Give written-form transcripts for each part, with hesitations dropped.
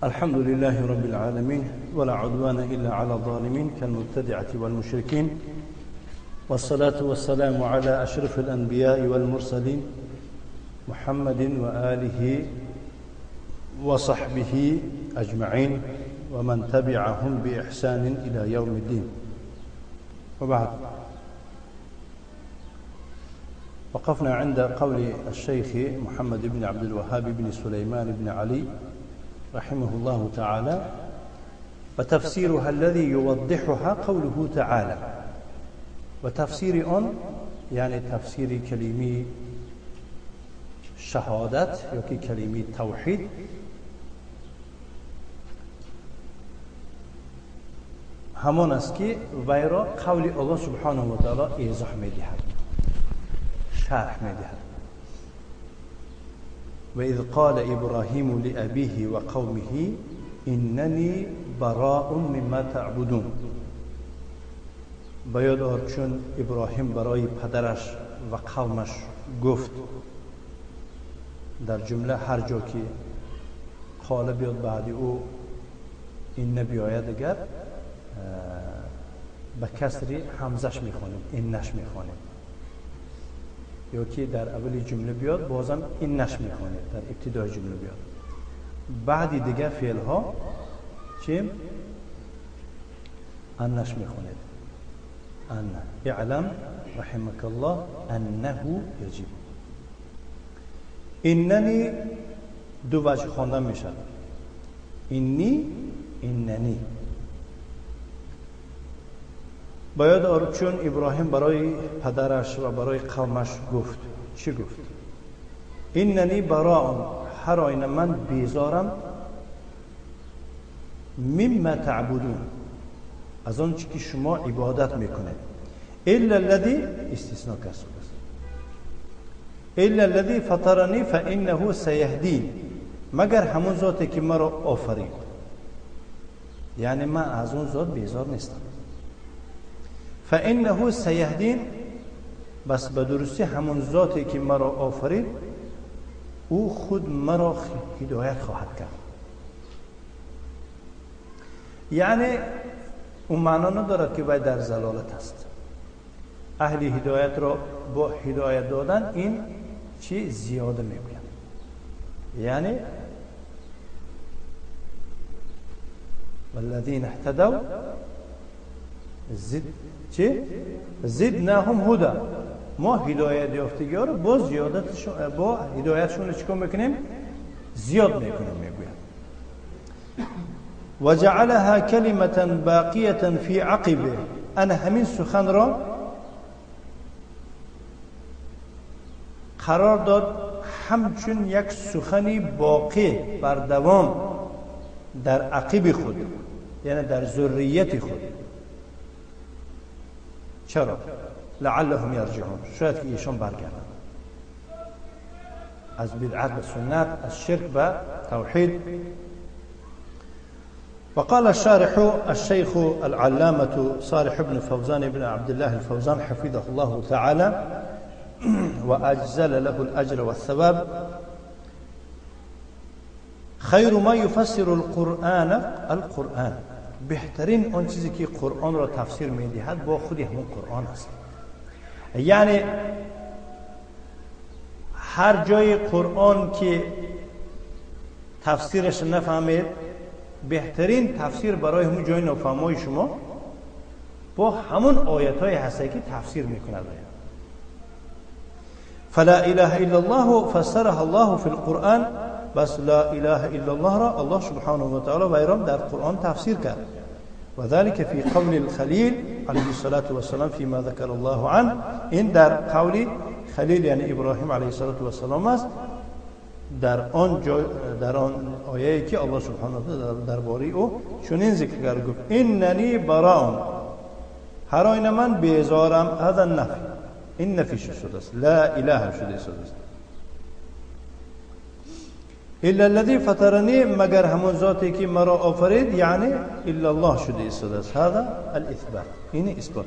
الحمد لله رب العالمين ولا عدوان إلا على الظالمين كالمبتدعة والمشركين والصلاة والسلام على أشرف الأنبياء والمرسلين محمد وآله وصحبه أجمعين ومن تبعهم بإحسان إلى يوم الدين وبعد وقفنا عند قول الشيخ محمد بن عبد الوهاب بن سليمان بن علي رحمه الله تعالى وتفسيرها الذي يوضحها قوله تعالى و تفسیر آن یعنی تفسیر کلمه شهادت یا که کلمه توحید همان است که وی را قول الله سبحانه و تعالی ایضاح میدهد، شرح میدهد. و اذ قال ابراهیم لأبیه و قومه اننی براء مما تعبدون. به یاد آر چون ابراهیم برای پدرش و قومش گفت، در جمله هر جا که قال بیاد بعد او این بیاید دیگر به کسری همزش میخوانیم، اینش میخوانیم، یا که در اول جمله بیاد بازم اینش میخوانیم، در ابتدای جمله بیاد. بعدی دیگر فعل ها چی؟ انش میخوانید. ان اعلم رحمك الله انه یجب. اننی دو وجه خوانده میشد، اینی اننی. باید آر چون ابراهیم برای پدرش و برای قومش گفت، چی گفت؟ اننی براء، هر آینه من بیزارم، مما تعبدون، از آن چی که شما عبادت میکنید. الا الذی، استثناء کسب است، الا الذی فطرنی فانه سیهدین، مگر همون ذاتی که مرا آفرید، یعنی من از اون ذات بیزار نیستم. فانه سیهدین، بس به درستی همون ذاتی که مرا آفرید او خود مرا هدایت خواهد کرد. یعنی اون معنا ندارد که باید در ضلالت است. اهل هدایت را با هدایت دادن این چی زیاده میگویند، یعنی والذین اهتدوا زد چی؟ زدناهم هدی. ما هدایت یافتگی ها رو با زیادتشون، با هدایتشون رو چیکار میکنیم؟ زیاد میکنیم میگویند. وجعلها کلمة باقیة فی عقبه، انا همین سخن را قرار داد همچون یک سخنی باقی بر دوام در عقب خود، یعنی در ذریت خود. چرا؟ لعلهم یرجعون، شاید که ایشان برگردند از بدعت به سنت، از شرک به توحید. وقال الشارح الشيخ العلامة صالح بن فوزان بن عبد الله الفوزان حفظه الله تعالى وأجزل له الأجر والثواب: خير ما يفسر القرآن القرآن. بهترین آن چیزی که قرآن را تفسیر می‌دهد با خودی همون قرآن است. یعنی هر جای قرآن که تفسیرش نفهمید، بهترین تفسیر برای همون جای نافهمای شما با همون آیت‌های هسته که تفسیر می‌کند. فلا اله الا الله فسرها الله فی القرآن. بس لا اله الا الله را الله سبحانه و تعالی ویرام در قرآن تفسیر کرد. و ذلك فی قول الخلیل علیه الصلاة والسلام فيما ذکر الله عنه. این در قول خلیل یعنی ابراهیم علیه الصلاة والسلام است، در آن جای، در آن آیه که الله سبحانه و تعالی درباره او چنین ذکر کرد، گفت اننی براء، هر آینه من بیزارم. هذا النفی، این نفی شده است، لا اله شده است. الا الذی فطرنی، مگر همون ذاتی که مرا آفرید، یعنی الا الله شده است. هذا الاثبات، این اثبات.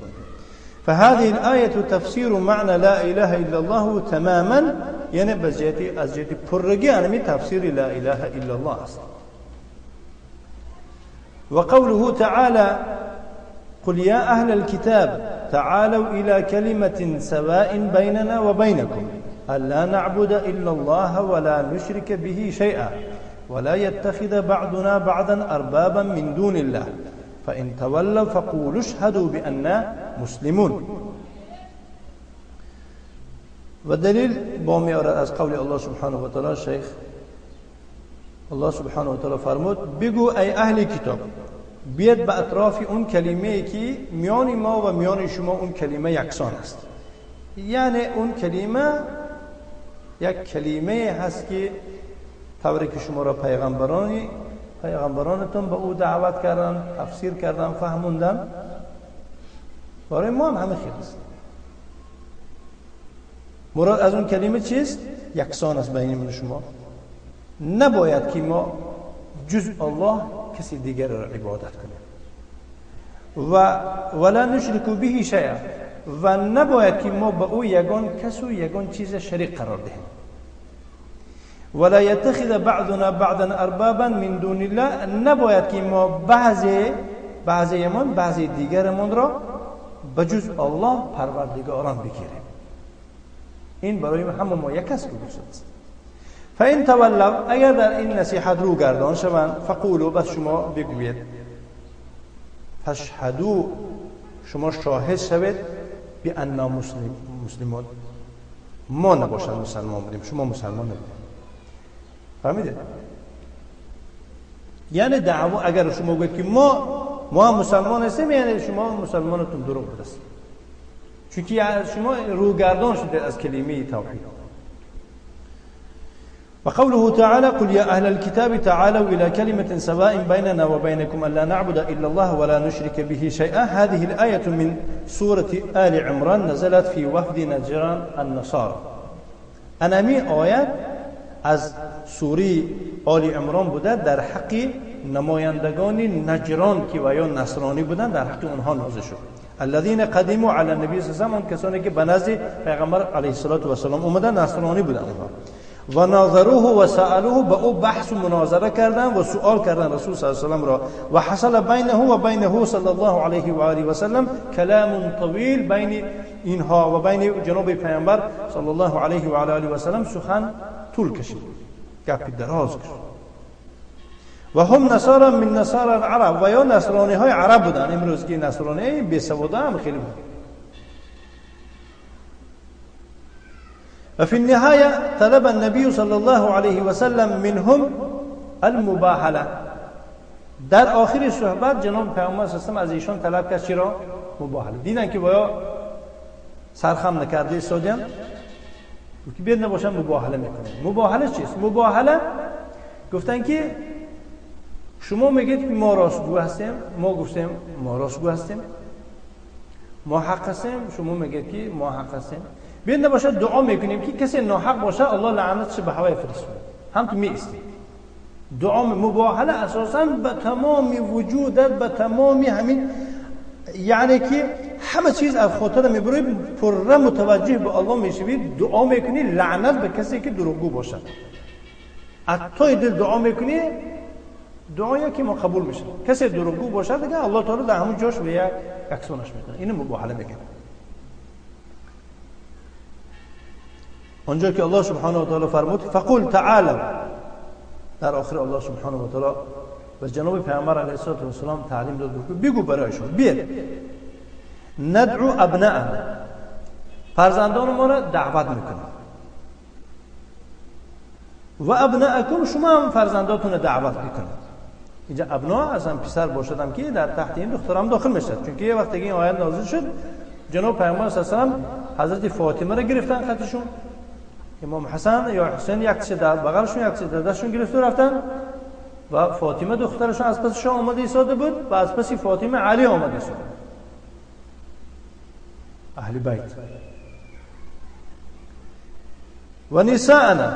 فهذه الآية تفسير معنى لا إله إلا الله تماما، یعنی از جهت پرگی یعنی تفسیر لا إله إلا الله است. وقوله تعالى قل يا أهل الكتاب تعالوا إلى كلمة سواء بيننا وبينكم ألا نعبد إلا الله ولا نشرك به شيئا ولا يتخذ بعضنا بعضا أربابا من دون الله فإن تولوا فقولوا اشهدوا بأننا مسلمون. و دلیل با میاره از قول الله سبحانه و تعالی. شیخ الله سبحانه و تعالی فرمود بگو ای اهل کتاب، بیاد به اطراف اون کلمه که میان ما و میان شما اون کلمه یکسان است. یعنی اون کلمه یک کلمه هست که طوری که شما را پیغمبرانتون به او دعوت کردن، تفسیر کردن، فهموندن، برای ما هم همه خیر است. مراد از اون کلمه چیست؟ یکسان است بین من و شما. نباید که ما جز الله کسی دیگر را عبادت کنیم و ولا نشرک به شیئا، و نباید که ما به او یگان کس و یگان چیز شریک قرار دهیم. ولا یتخذ بعضنا بعضا اربابا من دون الله، نباید که ما بعضیمان بعضی دیگرمان را به جز الله پروردگاران بگیریم. این برای همه ما یک است. فإن تولوا، اگر در این نصیحت رو گردان شوند، فقولوا، بس شما بگویید، فاشهدوا، شما شاهد شوید، بأننا مسلمون، ما نباشد مسلمان بودیم، شما مسلمان نبودیم. فهمیدید؟ یعنی دعوا اگر شما گوید که ما مسلمان هستیم، یعنی شما مسلمانتون دروغ بوده است، چون که شما روگردان شده از کلمه توحید. وقوله تعالى قل يا أهل الكتاب تعالوا إلى كلمة سواء بيننا وبينكم ألا نعبد إلا الله ولا نشرك به شيئا. هذه الآية من سورة آل عمران نزلت في وفد نجران النصارى. انمی آیت از سوره آل عمران بوده در حق نمایندگان نجران که و یا نصرانی بودن، در حق اونها نازل شد. الذين قدموا على النبي صلى الله عليه وسلم، کسانی که به نزد پیغمبر علیه الصلاة والسلام اومدن، نصرانی بودن اونها، و ناظروه و سألوه، به او بحث و مناظره کردن و سؤال کردن رسول صلی الله علیه و سلم را، و حصل بینه و بینه صلی الله علیه و آله و سلم کلام طویل، بین اینها و بین جناب پیامبر صلی الله علیه و آله و سلم سخن طول کشید، گپ دراز کشید. و هم نصارى من نصارى العرب، و یا نصرانی های عرب بودن. امروز که نصرانی بی سواده هم خیلی بود. وفي النهاية طلب النبي صلى الله عليه وسلم منهم المباهلة. در آخر صحبت جناب پیامبر صلی الله علیه و سلم از ایشان طلب کرد چرا؟ مباهله. دیدن که بایا سرخم نکرده ایستادن، که بیاد نباشن مباهله میکنه. مباهله چیست؟ مباهله گفتن که شما میگید که ما راستگو هستیم، ما گفتیم ما راستگو هستیم، ما حق هستیم، شما میگید که ما حق هستیم. بیاد نباشه دعا میکنیم که کسی ناحق باشه الله لعنتش به هوای فرستونه، هم تو میستی. دعا مباهله اساسا به تمام وجودت، به تمام همین، یعنی که همه چیز از خاطر میبری، پره متوجه به الله میشوی، دعا میکنی لعنت به کسی که دروغگو باشه. از تای دل دعا میکنی، دعایی که ما قبول میشه. کسی دروغگو باشه دیگه الله تعالی در همون جاش به یک یکسانش میکنه. اینو مباهله میگه. آنجا که الله سبحانه و تعالی فرمود فقل تعالوا، در آخر الله سبحانه و تعالی و جناب پیامبر علیه الصلاة والسلام تعلیم داد، بگو برایشون بیاد ندعو ابناءنا، فرزندان ما را دعوت میکنیم، و ابناءکم، شما هم فرزنداتون را دعوت میکنید. اینجا ابنا اصلا پسر باشدم که در تحت این دخترم داخل میشد، چون که یه وقتی این آیت نازل شد جناب پیامبر صلی الله علیه و سلم حضرت فاطمه را گرفتن خطشون، امام حسن یا حسین یک چیز در بغلشون یک چیز در دستشون گرفت و رفتن، و فاطمه دخترشون از پسشون آمده ایستاده بود و از پس فاطمه علی آمده ایستاده، اهل بیت. و نساءنا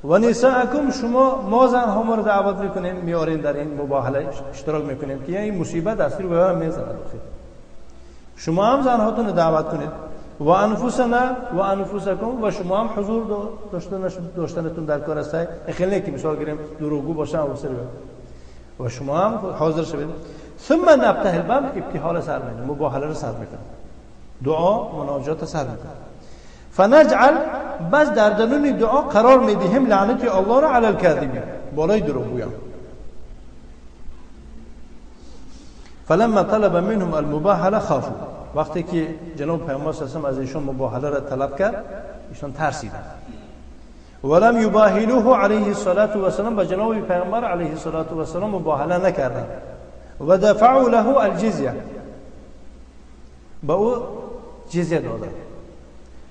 و نساءکم، شما ما زنها ما رو دعوت میکنیم، میاریم در این مباهله اشتراک میکنیم که این مصیبت اصلی رو میزند. شما هم زنهاتون رو دعوت کنید، و انفسنا و انفسکم، و شما هم حضور داشتنتون در کار است. خیلی که مثال گیریم دروغگو باشن و سر. و شما هم حاضر شوید. ثم نبتهل، بعد ابتهال سر میکنیم، مباهله رو سر میکنیم، دعا مناجات سر میکنیم. فنجعل، بس در درون دعا قرار میدهیم لعنت الله را علی الکاذبین، بالای دروغگویان. فلما طلب منهم المباهله خافوا، وقتی که جناب پیامبر صلی الله علیه و از ایشان مباهله را طلب کرد، ایشان ترسیدند. ولم یباهلوه علیه الصلاة والسلام، با جناب پیامبر علیه الصلاة والسلام مباهله نکردند. و دفعوا له الجزیه، با او جزیه دادند.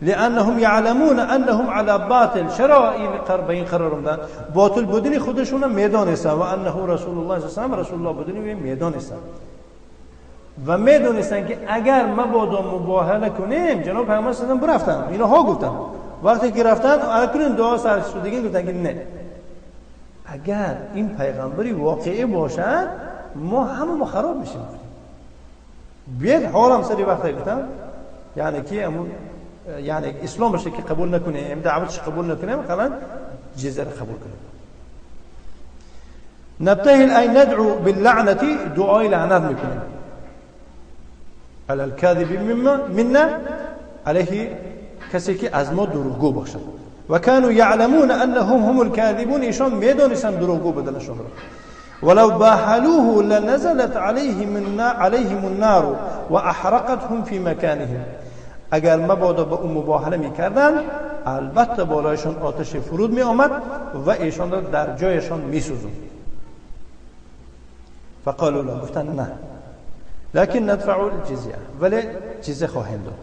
لانهم یعلمون انهم علی باطل، چرا این به این قرار دادن؟ باطل بودن خودشون میدانستند، و انه رسول الله صلی الله علیه و رسول الله بودن میدانستند و میدونستند که اگر مبادا مباهله کنیم، جناب پیامبر صلی الله علیه و برفتن، اینها گفتن وقتی که رفتن اکنون دعا سر شد دیگه، گفتن که نه، اگر این پیغمبری واقعی باشد ما همه خراب میشیم. بیاد حالم سری وقتی گفتن، یعنی که امون یعنی اسلامش که قبول نکنیم، دعوتش قبول نکنیم، مثلا جزیه قبول کنیم. نبتهل ای ندعو باللعنة، دعای لعنت میکنیم علی الكاذب منا، علیه کسی که از ما دروغگو باشد. و كانوا یعلمون انهم هم الكاذبون، ایشان میدانستند دروغگو بودنشان را. ولو باهلوه لنزلت عليهم النار واحرقتهم في مكانهم، اگر مبادا به اون مباهله میکردند، البته بالایشان آتش فرود می آمد و ایشان را در جایشان میسوزند. فقالوا لا، گفتند نه، لكن ندفع الجزیه، ولی جزیه خواهیم داد.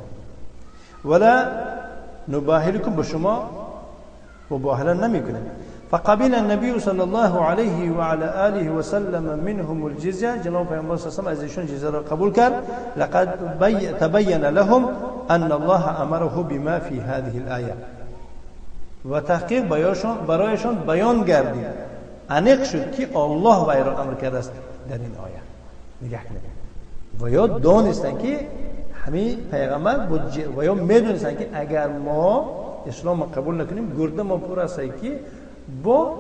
ولا نباهلكم، به شما مباهله نمیکنیم. فقبل النبي صلى الله عليه وعلى آله وسلم منهم الجزية، جناب پیامبر صلی الله علیه و از ایشون جزیه را قبول کرد. لقد تبين لهم ان الله امره بما في هذه الآية، و تحقیق برایشان بیان گردید، انیق شد که الله وی را امر کرده است در این آیه. نگاه کنید، و یا دانستند که همین پیغمبر بود، و یا میدونستند که اگر ما اسلام قبول نکنیم، گرده ما پر است که با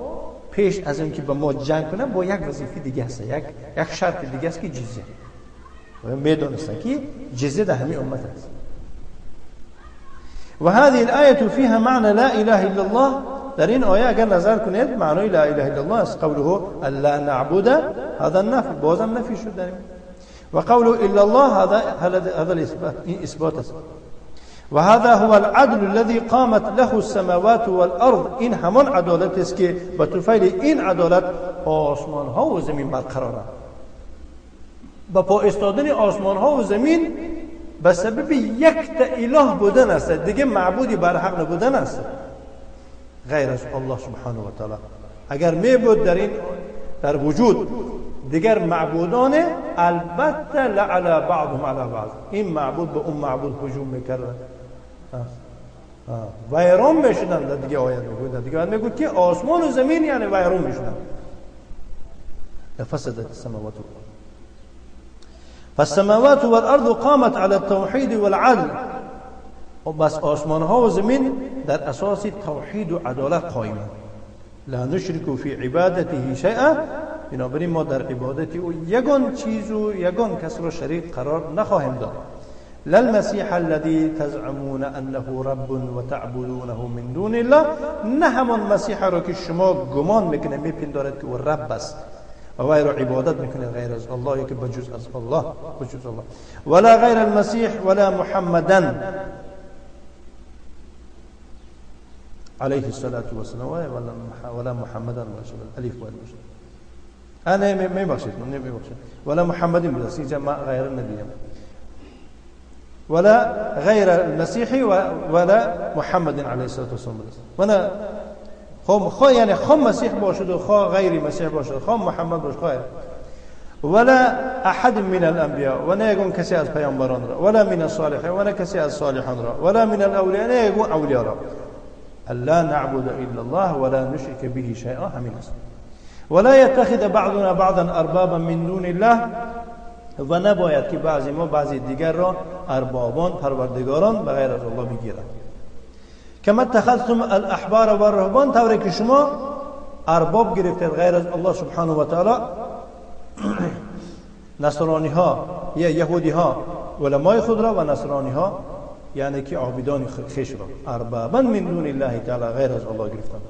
پیش از اینکه با ما جنگ کنه با یک وظیفه دیگه هست، یک شرط دیگه است که جزیه. و میدونستند که جزیه در همه امت است. و هذه الآیه فيها معنى لا اله الا الله، در این آیه اگر نظر کنید معنای لا اله الا الله است. قوله الا نعبد، هذا النفي، بازم نفی شد در این. و قوله الا الله، هذا الاثبات، این اثبات است. و هذا هو العدل الذي قامت له السماوات والارض، این همان عدالت است که به طفیل این عدالت آسمان ها و زمین برقرارند. با پا استادن آسمان ها و زمین به سبب یک تا اله بودن است، دیگه معبودی بر حق نبودن است غیر از الله سبحانه و تعالی. اگر می بود در این در وجود دیگر معبودان، البته لعلى بعضهم على بعض، این معبود به اون معبود هجوم میکردن، ویران میشدن. در دیگه آیت میگوید، در دیگه آیت میگوید که آسمان و زمین یعنی ویران میشدن. لفسدت السماوات والارض، فالسماوات والارض قامت على التوحید والعدل، و بس آسمان ها و زمین در اساس توحید و عدالت قائمند. لا نشرک فی عبادته شیئا، بنابراین ما در عبادت او یگان چیز و یگان کس را شریک قرار نخواهیم داد. للمسیح الذي تزعمون انه رب وتعبدونه من دون الله، نه همان مسیح را که شما گمان میکنید میپندارید که او رب است و وی را عبادت میکنید غیر از الله، یا که بجز از الله، بجز الله. ولا غیر المسیح ولا محمدا علیه الصلاة والسلام، ولا محمدا الف انا میبخشید، نمیبخشید، ولا محمد بودست اینجا غیر النبی، ولا غیر المسیح ولا محمد علیه الصلاة والسلام بودست. ونا خو یعنی خو مسیح باشد و خو غیر مسیح باشد، خو محمد باشد، خو ولا احد من الانبیاء، و نه یگون کسی از پیامبران را، ولا من الصالحین، و نه کسی از صالحان را، ولا من الاولیاء، نه یگون اولیا را. الا نعبد الا الله ولا نشرك به شیئا، همین است. ولا يتخذ بعضنا بعضا اربابا من دون الله، و نباید که بعضی ما بعضی دیگر را اربابان پروردگاران به غیر از الله بگیرند. کما اتخذتم الاحبار والرهبان، طوری که شما ارباب گرفتید غیر از الله سبحانه و تعالی، نصرانی ها یا یهودی ها علمای خود را و نصرانی ها یعنی که عابدان خویش را اربابا من دون الله تعالی غیر از الله گرفتند.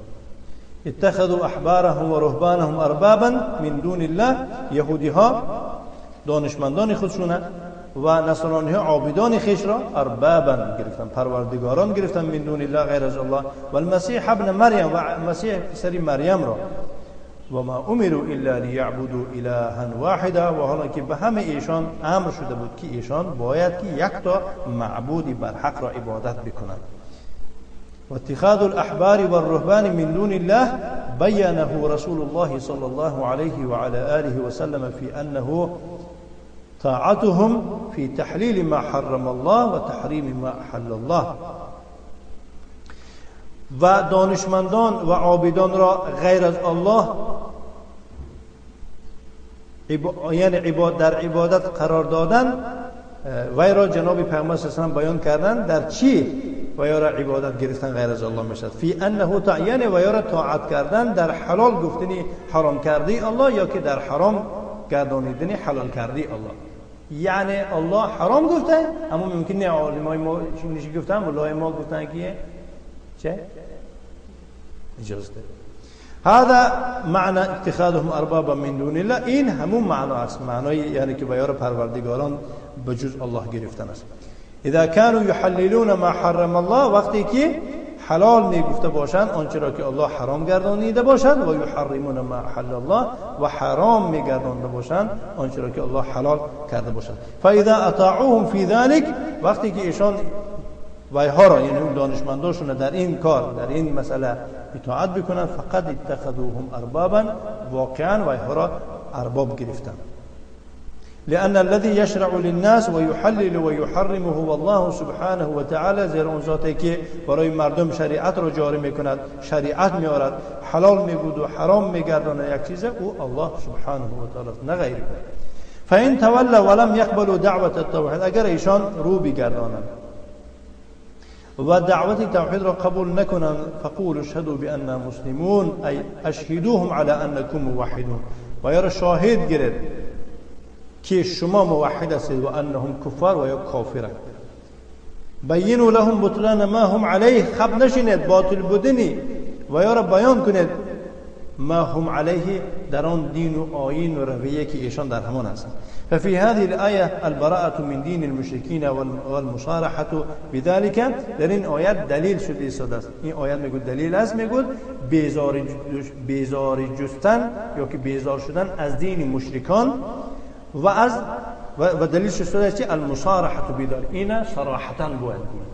اتخذوا احبارهم و رهبانهم اربابا من دون الله. یهودی ها دانشمندان خودشونه و نصرانی ها عابدان خویش را اربابا گرفتن، پروردگاران گرفتن، من دون الله غیر از الله، و المسیح ابن مریم و مسیح پسر مریم را. و ما امروا الا لیعبدوا الها واحدا. و حالا که به همه ایشان امر شده بود که ایشان باید که یک تا معبودی برحق را عبادت بکنند. و اتخاذ الاحبار والرهبان من دون الله بینه رسول الله صلی الله علیه وعلى آله وسلم في انه طاعتهم في تحلیل ما حرم الله و تحریم ما احل الله. و دانشمندان و عابدان را غیر از الله یعنی در عبادت قرار دادن، وی را جناب پیامبر صلی الله علیه و بیان کردن در چی وی را عبادت گرفتن غیر از الله میشد. فی انه یعنی وی را طاعت کردن در حلال گفتنی حرام کرده الله یا که در حرام گردانیدن حلال کرده الله. یعنی الله حرام گفته، اما ممکن نه عالمای ما چی گفتن، ولای ما گفتن که چه اجازه ده. هذا معنى اتخاذهم اربابا من دون الله. این همون معنا است، معنای یعنی که بیار پروردگاران بجز الله گرفتن است. اذا كانوا يحللون ما حرم الله، وقتی که حلال میگفته باشند آنچه را که الله حرام گردانیده باشند، و یحرمون ما احل الله و حرام میگردانده باشند آنچه را که الله حلال کرده باشند. فاذا اطاعوهم في ذلك، وقتی که ایشان ویها را یعنی اون دانشمنداشون در این کار در این مسئله اطاعت بکنن، فقط اتخذوهم اربابا، واقعا ویها را ارباب گرفتن. لأن الذي يشرع للناس ويحلل ويحرم هو الله سبحانه وتعالى. زیرا اون ذاتی که برای مردم شریعت را جاری میکند، شریعت میآورد، حلال میگود و حرام میگرداند یک چیز، او الله سبحانه و تعالی، نه غیر او. فإن تولوا ولم يقبلوا دعوة التوحید، اگر ایشان رو بگردانند و دعوت توحید را قبول نکنند، فقولوا اشهدوا بأننا مسلمون، ای اشهدوهم على انکم موحدون، و یا را شاهد گیرید که شما موحد هستید، و انهم کفار و یا کافرند. بینوا لهم بطلان ما هم علیه، خب نشینید باطل بودنی و یا را بیان کنید ما هم علیه، در آن دین و آیین و رویه که ایشان در همان هستند. ففي هذه الآية البراءة من دين المشركين والمصارحة بذلك. در این آیت دلیل شده ایستاده است. این آیت میگوید دلیل است، میگوید بیزاری جستن یا که بیزار شدن از دین مشرکان و از و دلیل شده است که المصارحة بذلك، اینا صراحتا باید گوید،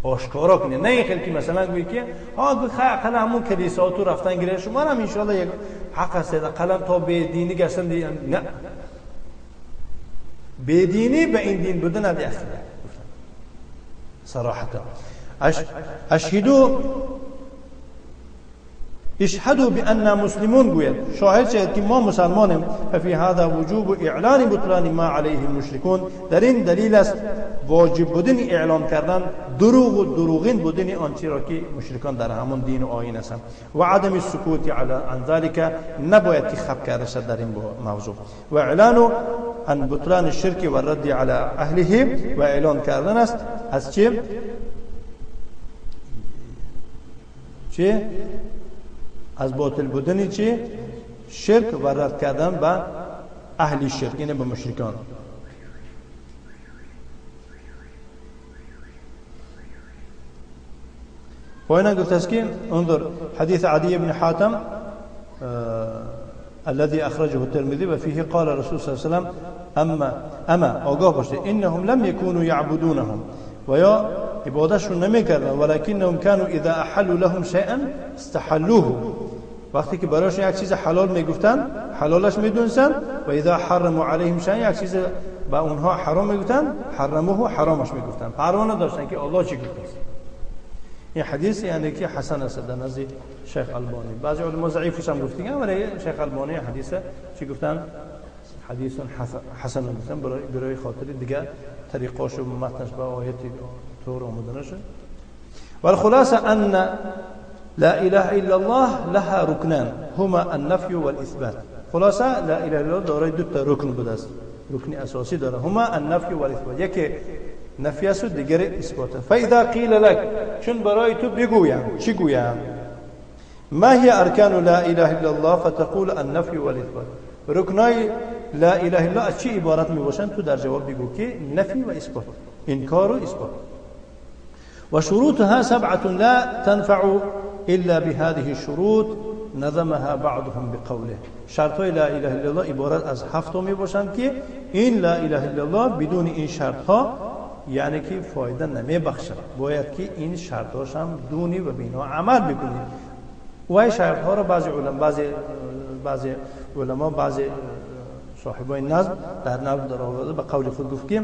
آشکارا کنه، نه این خیلی که مثلا گویی که ها گوی اقلا همون کلیسا تو رفتن گیره شما هم انشاءالله یک حق هست، اقلا تا به دینی گشتن دی، نه بدینی به این دین بودن ندی اخیره صراحتا. اشهدوا اشهدوا بأننا مسلمون، گوید شاهد شهد که ما مسلمانیم. ففي هذا وجوب اعلان بطلان ما عليه المشركون، در این دلیل است واجب بودن اعلان کردن دروغ و دروغین بودن آنچه را که مشرکان در همون دین و آیین هستند، و عدم السکوت عن ذلك، نباید که خب کرده شد در این موضوع، و اعلان عن بطلان الشرك و الرد على اهله، و اعلان کردن است از چه؟ چه؟ از باطل بودن چه؟ شرک و رد کردن به اهل شرک، یعنی به مشرکان. پایین گفته است که انظر حدیث عدی بن حاتم الذي اخرجه الترمذي وفيه قال رسول صلى الله عليه وسلم اما آگاه باشید انهم لم يكونوا يعبدونهم، و یا عبادتشون نمیکردن، ولکنهم كانوا اذا احلوا لهم شيئا استحلوه، وقتی که برایشون یک چیز حلال میگفتن حلالش میدونستن، و اذا حرموا عليهم شيئا، یک چیز به اونها حرام میگفتن حرموه، حرامش میگفتن، پروا نداشتن که الله چی گفته است. این حدیث یعنی که حسن است در نزد شیخ البانی. بعضی علما ضعیفش هم گفتن، ولی شیخ البانی حدیث چی گفتن؟ حدیث حسن گفتن برای خاطر دیگه طریقاش و متنش به آیت طور آمده نشد. والخلاصه ان لا اله الا الله لها ركنان هما النفي والاثبات. خلاصه لا اله الا الله دارای دو تا رکن بوده است، رکن اساسی داره، هما النفی و الاثبات، یکی نفی است و دیگر اثبات. فاذا قیل لك، چون برای تو بگویم، چی گویم؟ ما هي ارکان لا اله الا الله فتقول النفی والاثبات. رکنای لا اله الا الله از چی عبارت می باشند؟ تو در جواب بگو که نفی و اثبات، انکار و اثبات. و شروطها سبعة لا تنفع الا بهذه الشروط نظمها بعضهم بقوله. شرط های لا اله الا الله عبارت از هفت می باشند که این لا اله الا الله بدون این شرط ها یعنی که فایده نمی بخشد. باید که این شرط هاش هم دونی و بینا عمل بکنی. و این شرط ها را بعضی علما، بعضی صاحبای نظم در نظم در آورده به قول خود گفت که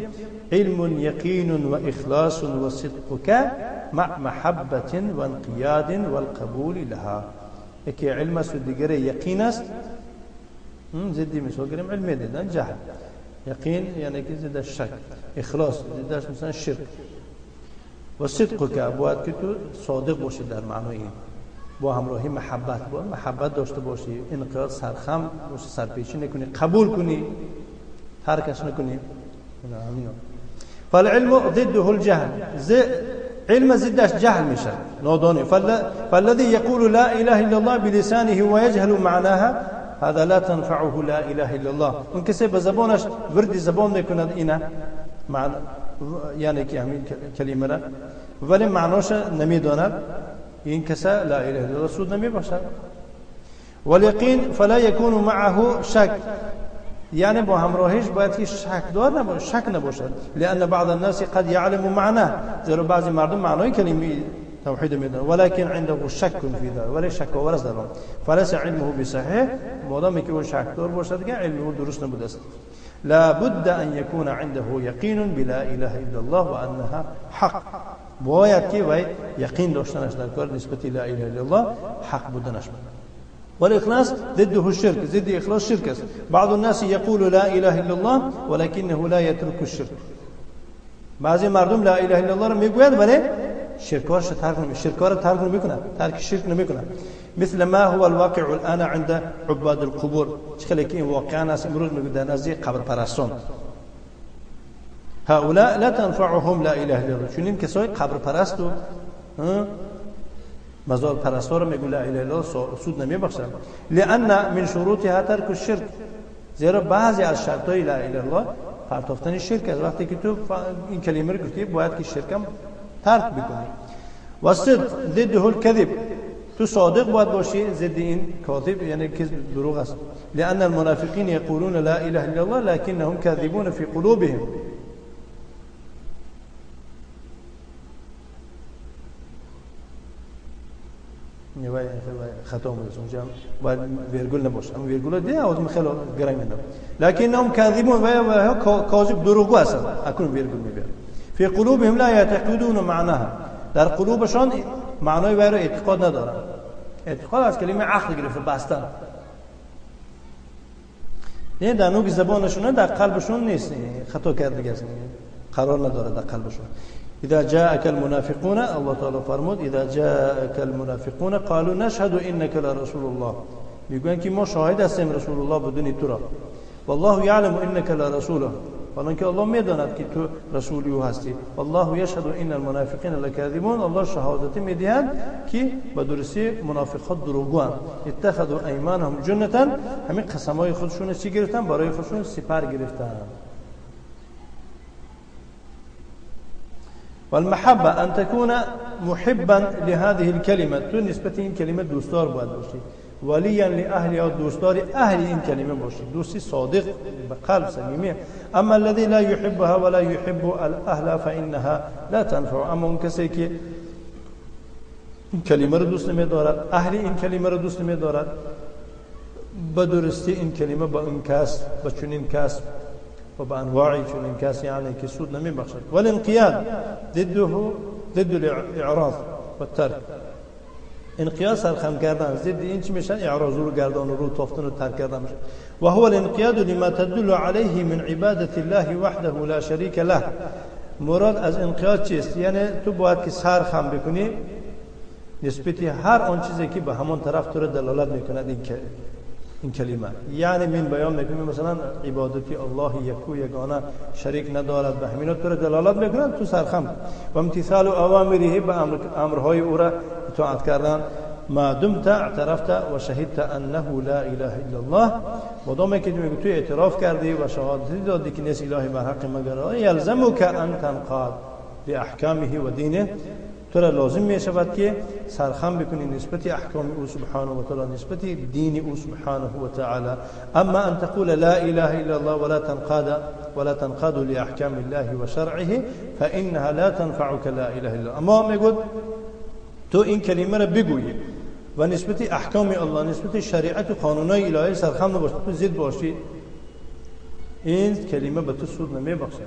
علم یقین و اخلاص و صدقک مع محبت و انقیاد و القبول لها. یکی علم است و دیگر یقین است. ضدی مثال گریم علم دیدن جهل، یقین یعنی که ضد شک، اخلاص ضدش مثلا شرک، و صدقک باید که تو صادق باشی در معنای این، با همراهی محبت، باید محبت داشته باشی، انقیاد سرخم باشی، سرپیچی نکنی، قبول کنی، ترکش نکنی. فالعلم ضده الجهل، علم ضدش جهل میشه، نادانی. فالذي يقول لا اله الا الله بلسانه ويجهل معناها هذا لا تنفعه لا اله الا الله. اون کسی به زبانش ورد زبان میکند اینه معنی، یعنی که همین کلمه را، ولی معناش نمیداند، این کسی لا اله الا الله سود نمیبخشد. والیقین فلا يكون معه شک، یعنی با همراهیش باید که شک دار نباشد، شک نباشد. لان بعض الناس قد يعلم معناه، زیرا بعضی مردم معنای کلمه توحید میدونند، ولكن عنده شک فی ذلك، ولی شک آور است در آن. فليس علمه بصحیح، مادامی که او شک دار باشد که علم او درست نبوده است. لا بد ان يكون عنده يقين بلا اله الا الله وانها حق. باید که وی یقین داشتنش در کار نسبت لا اله الا الله حق بودنش. والإخلاص ضده الشرك، ضد إخلاص شرك. بعض الناس يقول لا إله إلا الله ولكنه لا يترك الشرك. بعضی مردم لا اله الا الله را میگوید ولی شرکارش ترک نمی، شرکار ترک نمیکنه، ترک شرک نمیکنه. مثل ما هو الواقع الان عند عباد القبور، چخلی که این واقعا است امروز میگه در نزد قبر پرستان. هؤلاء لا تنفعهم لا اله الا الله، چون این کسای قبر پرست و مزار پرستا رو میگه لا اله الا الله سود نمیبخشن. لان من شروطها ترک الشرك، زیرا بعضی از شرطهای لا اله الا الله پرتافتن شرک است. وقتی که تو این کلمه رو گفتی باید که شرکم ترک بکنی. و صدق ضده الكذب، تو صادق باید باشی، ضد این کاذب یعنی کذب دروغ است. لان المنافقین یقولون لا اله الا الله لكنهم كاذبون في قلوبهم. خطا بوده اونجا باید ویرگول نباشه، اما ویرگول ده آدم خیلی گرم میدم. لكنهم كاذبون و کاذب دروغگو هستند، اکنون ویرگول میبرن. فی قلوبهم لا يعتقدون معناها، در قلوبشان معنای وی را اعتقاد ندارن. اعتقاد از کلمه عقد گرفته، بستن، نه در نوک زبانشون، در قلبشون نیست، خطا کرد دیگه، قرار نداره در قلبشون. إذا جاءك المنافقون، الله تعالی فرمود إذا جاءك المنافقون قالوا نشهد إنك لرسول الله، میگویند که ما شاهد هستیم رسول الله بدون تو را. والله يعلم إنك لرسوله، حالا که الله میداند که تو رسول او هستی. والله یشهد ان المنافقین لکاذبون، الله شهادت میدهد که به درستی منافقات دروغگواند. اتخذوا ایمانهم جنة، همین قسمای خودشون چی گرفتن؟ برای خودشون سپر گرفتن. والمحبة أن تكون محبا لهذه الكلمة، تو نسبت این کلمه دوستدار باید باشی، ولیا لأهلها، دوستدار اهل این کلمه باشی، دوستی صادق به قلب صمیمی. اما الذي لا يحبها ولا يحب الاهل فإنها لا تنفع، اما اون کسی که این کلمه رو دوست نمی‌دارد، اهل این کلمه رو دوست نمی‌دارد، به درستی این کلمه با اون کس، با چنین کس و با انواعی چنین کس یعنی که سود نمی‌بخشد. والانقیاد ضده ضد الاعراض والترک، انقیاد سرخم کردن، ضد این چی میشن؟ اعراض رو گردان و رو تافتن و ترک کردن میشن. و هو الانقیاد لما تدل علیه من عبادت الله وحده لا شریک له. مراد از انقیاد چیست؟ یعنی تو باید که سرخم بکنی نسبت هر آن چیزی که به همان طرف تو رو دلالت میکند. این که این کلمه یعنی من بیان میکنه مثلا عبادتی الله یکو یگانه شریک ندارد به همینا تو را دلالت میکنند تو سرخم و امتثال اوامره به امرهای او را اطاعت کردن. ما دمت اعترفت و شهدت انه لا اله الا الله، مادامی که تو اعتراف کردی و شهادت دادی که نیست الهی بر حق مگر الله، یلزمک ان تنقاد لاحکامه و دینه، تو را لازم می شود که سرخم بکنی نسبت احکام او سبحانه و تعالی، نسبت دین او سبحانه و تعالی. اما ان تقول لا اله الا الله ولا تنقاد لاحکام الله و شرعه فانها لا تنفعك لا اله الا الله. اما میگوید تو این کلمه را بگویی و نسبت احکام الله، نسبت شریعت و قانونای الهی سرخم نباشی، تو زید باشی، این کلمه به تو سود نمیبخشد.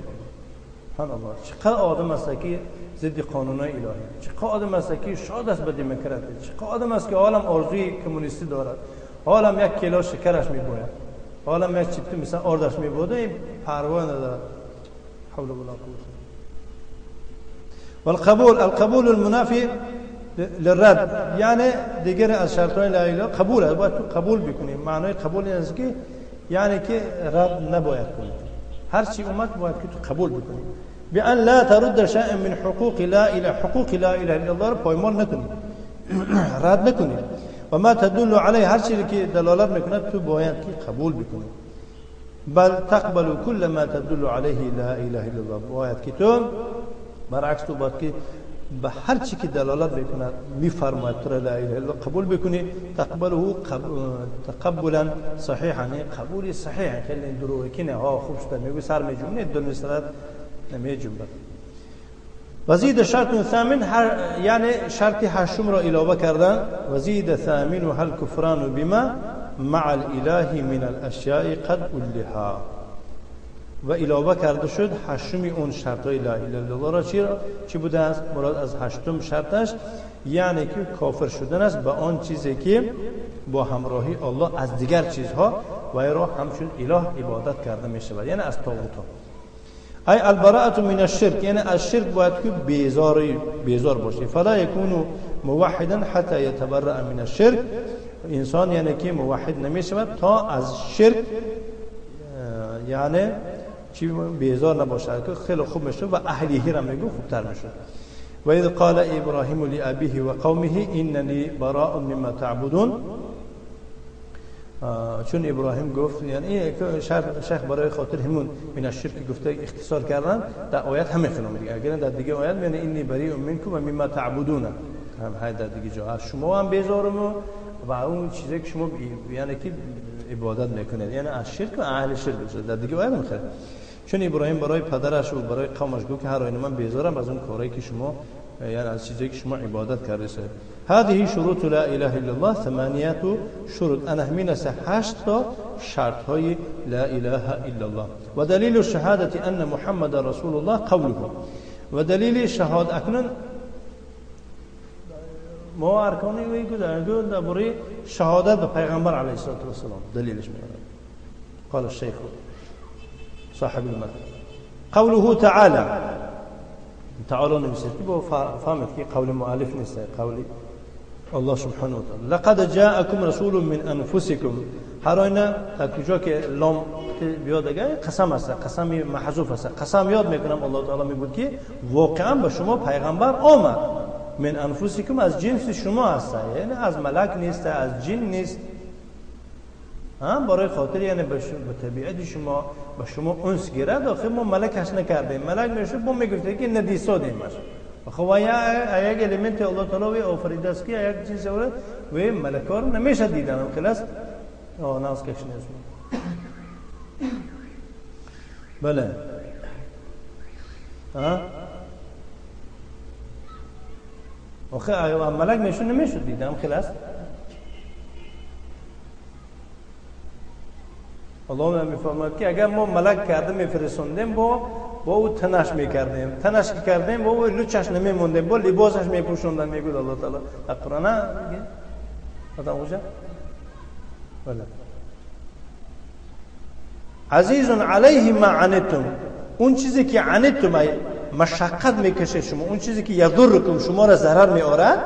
سبحان الله، چقدر آدم است که ضد قانونای الهی، چقدر آدم است که شاد است به دموکراسی، چقدر آدم است که عالم آرزوی کمونیستی دارد، عالم یک کیلو شکرش میباید، عالم یک چیپت مثلا آردش میبوده، این پروا ندارد. حول ولا قوة. والقبول، القبول المنافی للرد، یعنی دیگر از شرطهای لا اله قبول است، باید تو قبول بکنی. معنای قبول این است که یعنی که رد نباید کنی، هر چی اومد باید که تو قبول بکنی. بأن لا ترد شيئا من حقوق لا اله، حقوق لا اله الا الله رو پایمال نکنی، رد نکنی. و ما تدل علیه، هر چیزی که دلالت میکند تو باید که قبول بکنی. بل تقبل كل ما تدل علیه لا اله الا الله، باید که تو برعکس تو باید که به هر چی که دلالت میکند میفرماید تو لا اله الا الله قبول بکنی. تقبله تقبلا صحیحا، قبول صحیح، خیلی دروغی که نه ها خوب شده میگه سر میجونه دونسترد نمیجنبد. وزید شرط ثامن، یعنی شرط هشتم را علاوه کردن. وزید ثامن هل کفران بما مع الاله من الاشیاء قد الها، و علاوه کرده شد هشتم اون شرط های لا اله الا الله را چی بوده است؟ مراد از هشتم شرطش یعنی که کافر شدن است به آن چیزی که با همراهی الله از دیگر چیزها و را همچون اله عبادت کرده می شود، یعنی از طاغوت ها. ای البراءة من الشرك، یعنی از شرک باید که بیزار باشی. فلا یکون موحدا حتی یتبرأ من الشرك، انسان یعنی که موحد نمی شود تا از شرک یعنی چی بیزار نباشد، که خیلی خوب میشه و اهلیه را میگو خوبتر میشه. و اذ قال ابراهیم لابیه و قومه اننی براء مما تعبدون، چون ابراهیم گفت، یعنی شیخ برای خاطر همون من الشرک گفته اختصار کردن در آیت همه خیلی میگه، اگر در دیگه آیت یعنی انی بریء منکم و مما تعبدون، هم های در دیگه جا شما هم بیزارم و اون چیزی که شما یعنی که عبادت میکنید، یعنی از شرک و اهل شرک در دیگه آیت هم خیلی. چون ابراهیم برای پدرش و برای قومش گفت که هر آینه من بیزارم از اون کارهایی که شما یعنی از چیزایی که شما عبادت کردید. هذه شروط لا اله الا الله ثمانیه شروط، انا همین است 8 تا شرط های لا اله الا الله. و دلیل شهادت ان محمد رسول الله قوله، و دلیل شهادت اکنون ما ارکانی وی درباره شهادت به پیغمبر علیه الصلاة والسلام دلیلش میاره. قال الشیخ صاحب المتن قوله تعالی، تعالی نمیشه که با فهمت که قول مؤلف نیست، قول الله سبحانه و تعالی. لقد جاءکم رسول من انفسکم، هر آینه تا کجا که لام بیاد اگه قسم است، قسم محذوف است، قسم یاد میکنم الله تعالی میگوید که واقعا به شما پیغمبر آمد. من انفسکم از جنس شما است، یعنی از ملک نیست، از جن نیست، هم برای خاطر یعنی به طبیعت شما به شما انس گیرد. آخه ما ملکش نکردیم، ملک میشد با میگفته که ندیسادیمش. خب یک الیمنت الله تعالی وی آفریده است که یک چیز آورد و ملکا رو نمیشه دیدن، خلاص ناز کش نیست. بله ها آخه ملک میشد نمیشد دیدم، خلاص الله میفرماید که اگر ما ملک کرده میفرستوندیم با او تنش میکردیم، تنش که کردیم با او لوچش نمیموندیم، با لباسش میپوشوندن. میگوید الله تعالی در قرآن آدم خوشه بله عزیز علیه ما عنتم، اون چیزی که عنتم مشقت میکشه شما، اون چیزی که یضرکم شما را ضرر میآورد،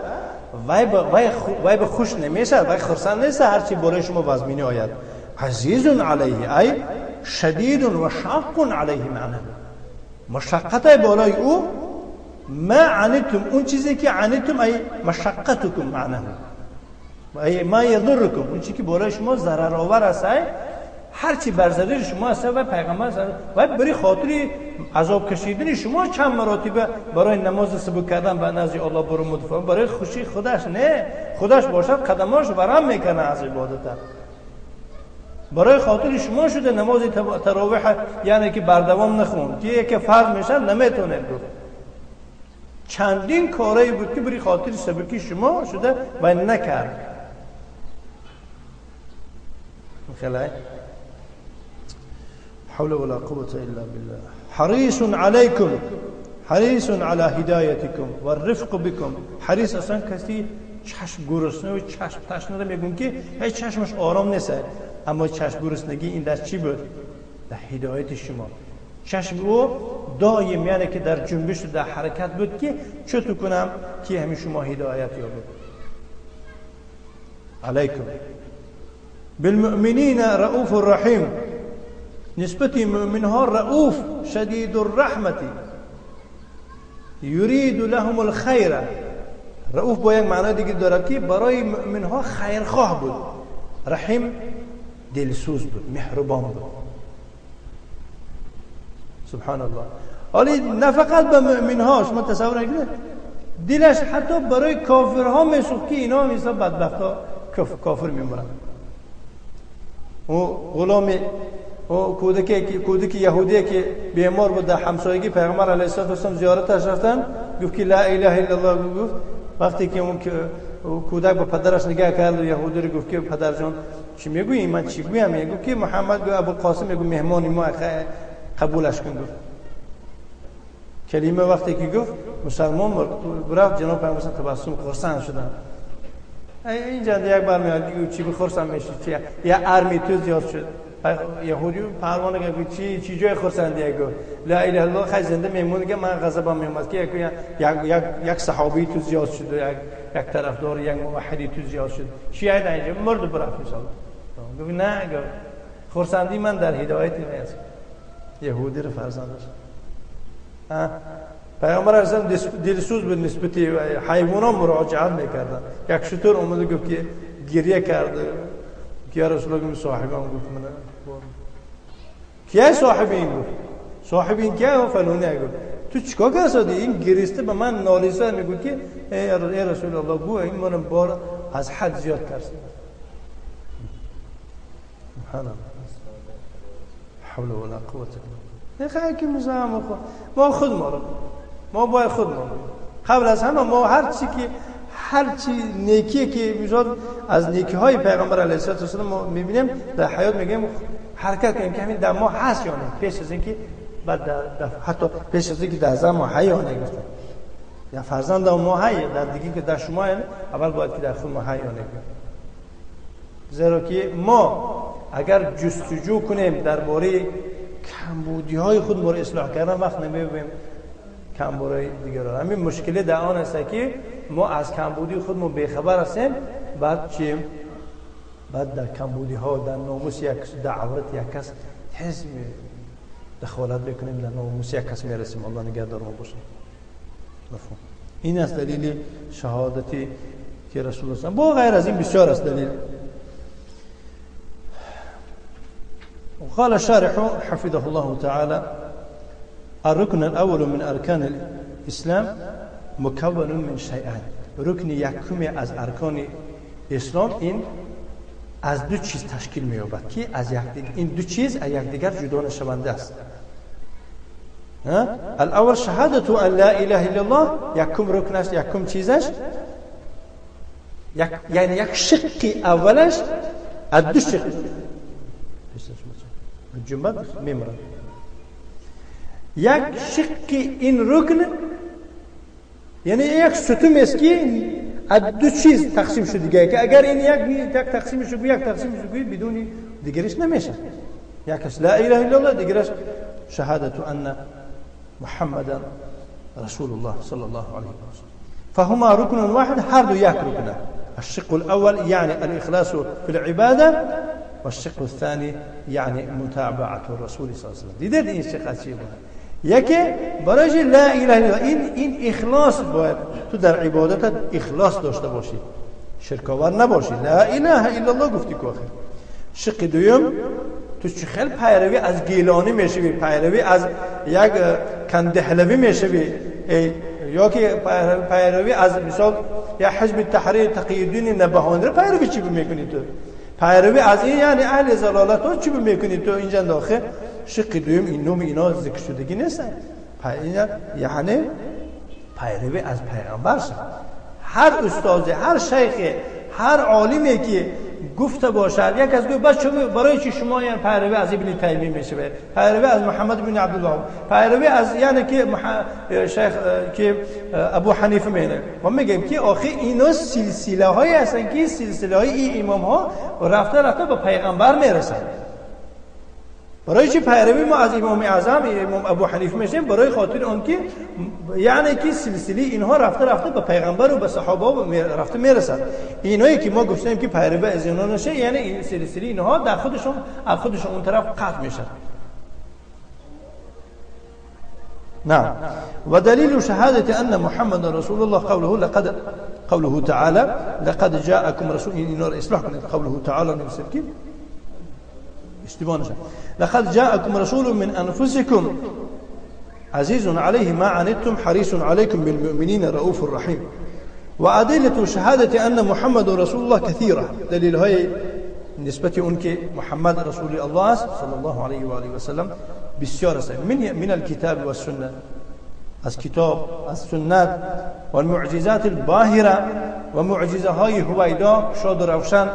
وای به خوش نمیشه، وای خرسند نیست هرچی برای شما وزمینی آید. عزیز علیه ای شدید و شاق علیه معنی مشقت بالای او ما عنتم، اون چیزی که عنتم ای مشقتکم معنی ای ما یضرکم، اون چیزی که بالای شما ضرر آور است، هرچی بر ضرر شما است و پیغمبر و برای خاطر عذاب کشیدن شما چند مراتبه برای نماز سبک کردن به نزد الله برو مدفع، برای خوشی خودش نه، خودش باشد قدماش ورم میکنه از عبادت، برای خاطر شما شده نماز تراویح یعنی که بردوام نخون که یک فرض میشه نمیتونه گفت. چندین کارایی بود که برای خاطر سبکی شما شده و نکرد. خیلی حول ولا قوة إلا بالله. حریص علیکم، حریص علی هدایتکم و الرفق بکم. حریص اصلا کسی چشم گرسنه و چشم تشنه رو میگم که هیچ چشمش آرام نیست، اما چشم گرسنگی این در چی بود؟ در هدایت شما. چشم او دایم یعنی که در جنبش و در حرکت بود که چطور کنم که همین شما هدایت یابد. علیکم بالمؤمنین رؤوف الرحیم، نسبت مؤمن ها رؤوف شدید الرحمت یرید لهم الخیر. رؤوف با یک معنی دیگه دارد که برای مؤمن ها خیرخواه بود، رحیم دلسوز بود، مهربان بود. سبحان الله. حالی نه فقط به مؤمن ها، شما تصور نکنید دلش حتی برای کافرها میسوخت که اینا مثلا بدبخت ها کافر میمونن. او غلام او کودک یهودی که بیمار بود در همسایگی پیغمبر علیه الصلاة والسلام زیارتش رفتن، گفت که لا اله الا الله گفت. وقتی که اون کودک به پدرش نگاه کرد و یهودی رو گفت که پدر جان چی میگویی؟ من چی گویم؟ میگه که محمد گفت ابوالقاسم میگه مهمان ما قبولش کن. گفت کلمه وقتی که گفت مسلمان رفت، جناب پیامبر تبسم خرسند شدن. اینجا یک بار میاد چی بخورسم میشه چی یا ارمی تو زیاد شد. یهودی پروانه گفت چی جای خرسندی گفت لا اله الا الله خیلی زنده میمونه که من غضبم میومد که یک یک صحابی تو زیاد شد، یک طرفدار یک موحدی تو زیاد شد، چی اینجا مرد برفت ان شاء الله. گفت نه، گفت خرسندی من در هدایت است. یهودی رو فرزندش پیامبر اصلا دلسوز بود نسبت حیوانات مراجعت میکردن. یک شتر اومده گفت که گریه کرد که یا رسول الله صاحبم گفت من کیه صاحب این؟ گفت صاحب این کیه؟ فلانی. گفت تو چیکار کردی؟ این گریسته به من نالیسه میگه که ای رسول الله گو این من بار از حد زیاد کرد. سبحان الله. حول ولا قوة الا بالله. خیلی که ما خود ما رو ما باید خود ما قبل از همه ما هر چی نیکیه که میشد از نیکی های پیغمبر علیه الصلاة والسلام ما میبینیم در حیات میگیم حرکت کنیم که همین در ما هست یا نه، پیش از اینکه بعد حتی پیش از اینکه در زن ما حی یا نه گفتن یا فرزند ما حی در دیگه که در شما اول باید که در خود ما حی یا نه، زیرا که ما اگر جستجو کنیم درباره کمبودی های خود ما رو اصلاح کردن وقت نمیبینیم کمبودی دیگران. همین مشکل در آن است که ما از کمبودی خود ما بیخبر هستیم، بعد چیم؟ بعد در کمبودی ها در ناموس یک در عورت یک کس حس دخالت بکنیم، در ناموس یک کس میرسیم. الله نگهدار ما باشه. مفهوم این است دلیل شهادتی که رسول الله با غیر از این بسیار است دلیل. وقال الشارح حفظه الله تعالى الركن الأول من أركان الإسلام مكون من شيئان. ركن یکم از ارکان اسلام این از دو چیز تشکیل می‌یابد که از یک این دو چیز از یکدیگر جدا نشونده است. الاول شهادت ان لا اله الا الله، یکم رکنش یکم چیزش یعنی یک شق اولش از دو شق جمله میمرد. یک شق این رکن یعنی یک ستون است که از دو چیز تقسیم شده دیگه، که اگر این یک تقسیم شد یک تقسیم شد بدون دیگرش نمیشه. یکش لا اله الا الله، دیگرش شهادت ان محمدا رسول الله صلی الله علیه و سلم. فهما ركن واحد، هر دو یک ركن. الشق الأول يعني الإخلاص في العبادة، والشق الثاني يعني متابعة الرسول صلى الله عليه وسلم. دیدید این شق چی بود؟ یکی برای لا اله الا الله، این اخلاص باید تو در عبادتت اخلاص داشته باشی، شرکاور نباشی. لا اله الا الله گفتی که آخر. شق دوم تو چه خیلی پیروی از گیلانی میشوی، پیروی از یک کندهلوی میشوی، یا که پیروی از مثال یا حزب تحریر تقی الدین نبهانی رو پیروی چی میکنی تو؟ پیروی از این یعنی اهل ضلالت ها چی میکنی تو اینجا داخل؟ شق دوم این نوم اینا ذکر شدگی نیستن. یعنی پیروی از پیغمبر شد. هر استاد، هر شیخ، هر عالمی که گفته باشد، یک از گفت بس برای چی شما یعنی پیروی از ابن تیمیه میشه، پیروی از محمد بن عبدالله، پیروی از یعنی که شیخ که ابو حنیفه میره. ما میگیم که آخه اینا سلسله های هستن که سلسله های این امام ها رفته رفته به پیغمبر میرسن. برای چی پیروی ما از امام اعظم امام ابو حنیفه میشیم؟ برای خاطر اون که یعنی که سلسله اینها رفته رفته به پیغمبر و به صحابه رفته میرسن. اینایی که ما گفتیم که پیروی از اینها نشه، یعنی این سلسله اینها در خودشون از خودشون اون طرف قطع میشن. نعم. ودليل شهادة أن محمد رسول الله قوله لقد، قوله تعالى لقد جاءكم رسول، این اصلاح کنید قوله تعالی نوشته اشتباه نشه. لقد جاءكم رسول من أنفسكم عزيز عليه ما عنتم حريص عليكم بالمؤمنين رؤوف رحيم. وأدلة شهادة أن محمد رسول الله كثيرة. دليل هاي نسبة أنك محمد رسول الله صلى الله عليه وآله وسلم بسیار است. من الكتاب والسنة، از کتاب، از سنت والمعجزات الباهرة و معجزه های هویدا شاد و روشن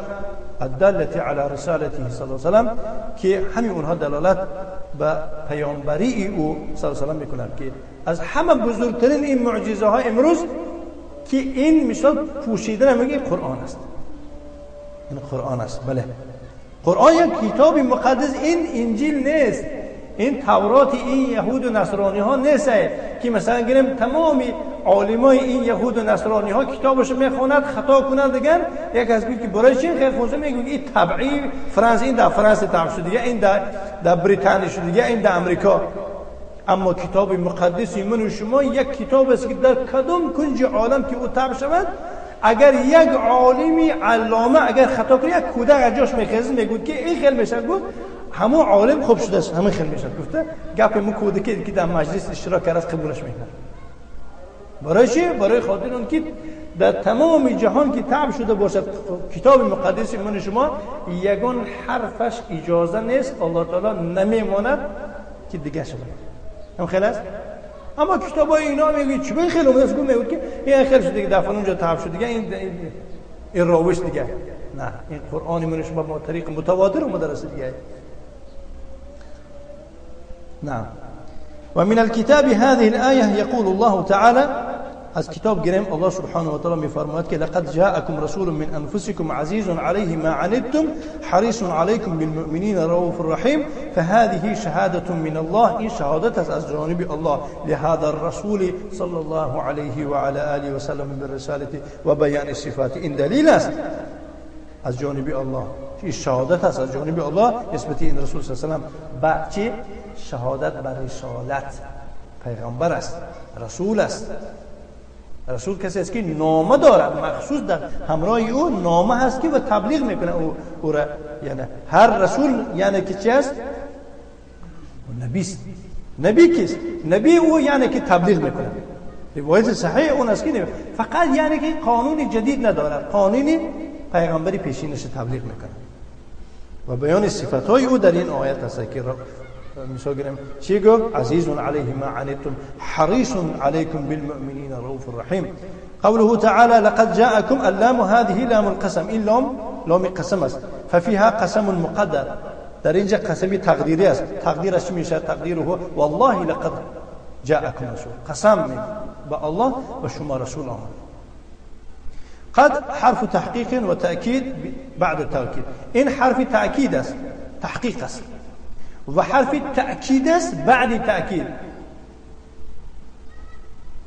الدالة على رسالته صلی الله علیه وسلم، که همین اونها دلالت به پیامبری او صلی الله علیه وسلم میکنند. که از همه بزرگترین این معجزه های امروز که این مثال پوشیده نمیگه قرآن است. این قرآن است. بله، قرآن یک کتاب مقدس، این انجیل نیست، این تورات این یهود و نصرانی ها نیست که مثلا گیریم تمام عالمای این یهود و نصرانی ها کتابش میخوند خطا کنند دیگر. یک از که برای چی خیر خونسه میگه این طبعی فرانسه، این در فرانسه طبع شد دیگه، این در بریتانیا شد دیگه، این در امریکا. اما کتاب مقدس من و شما یک کتاب است که در کدام کنج عالم که او طبع شود، اگر یک عالمی علامه اگر خطا کنه، یک کودک از جاش میخیزه میگه که این خیلی میشه گفت همون عالم خوب شده است، همین خیلی میشه گفته گپ مو کودکی که در مجلس اشتراک کرد قبولش میکنه. برای چی؟ برای خاطر اون که در تمام جهان که طبع شده باشد کتاب مقدس من شما، یگان حرفش اجازه نیست، الله تعالی نمیماند که دیگه شود. هم خیلی است. اما کتابای اینا میگه چی به خیلی اومده میگه که این خیلی شده دیگه، در فلان جا طبع شده دیگه، این روش دیگه. نه، این قرآن من شما با طریق متواتر اومده رسید دیگه. نعم. ومن الكتاب هذه الآية يقول الله تعالى، از کتاب گریم الله سبحانه وتعالى میفرماید که لقد جاءكم رسول من أنفسكم عزيز عليه ما عنتم حريص عليكم بالمؤمنين رؤوف رحيم. فهذه شهادة من الله، این شهادت است از جانب الله لهذا الرسول صلى الله عليه وعلى آله وسلم بالرسالة وبيان الصفات. این دلیل است از جانب الله، این شهادت است از جانب الله نسبت این رسول صلی الله علیه و سلم به چی؟ شهادت بر رسالت. پیغمبر است، رسول است. رسول کسی است که نامه دارد، مخصوص در همراه او نامه هست که و تبلیغ میکنه او را. یعنی هر رسول یعنی که چی است؟ نبی است. نبی کیست؟ نبی او یعنی که تبلیغ میکنه. روایت صحیح اون است که فقط یعنی که قانون جدید ندارد، قانون پیغمبری پیشینش تبلیغ میکنه و بیان صفتهای او در این آیت است که مثال گریم چی گفت؟ عزیز علیه ما عنتم حریص علیکم بالمؤمنین رؤوف رحیم. قوله تعالى لقد جاءكم، اللام هذه لام القسم، این لام لام قسم است، ففيها قسم مقدر. در اینجا قسمی تقدیری است. تقدیرش میشه تقدیره والله لقد جاءكم رسول، قسم به الله و شما رسول آمد. قد حرف تحقیق و تأکید بعد التوکید، این حرف تأکید است، تحقیق است، و حرف تأکید است بعد تأکید.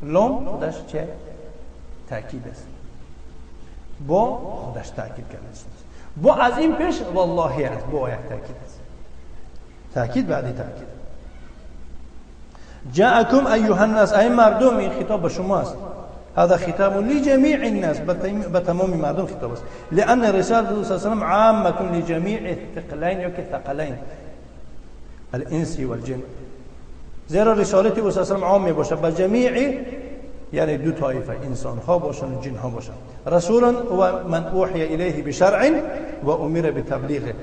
لام خودش چه؟ تأکید است، با خودش تأکید کرده است، با از این پیش والله است، با یک تأکید است، تأکید بعدی تأکید. جاءكم أيها الناس، ای مردم، این خطاب به شما است. هذا خطاب لجميع الناس، بتمام مردم خطاب است. لأن رسالة صلى الله عليه وسلم عامة لجميع الثقلين یا الثقلين الانس والجن. زیرا رسالت او صلی الله علیه و سلم عام می باشد به جمیع، یعنی دو طایفه، انسان ها باشند و جن ها باشند. رسول هو من اوحی الیه بشرع و امر بتبلیغه.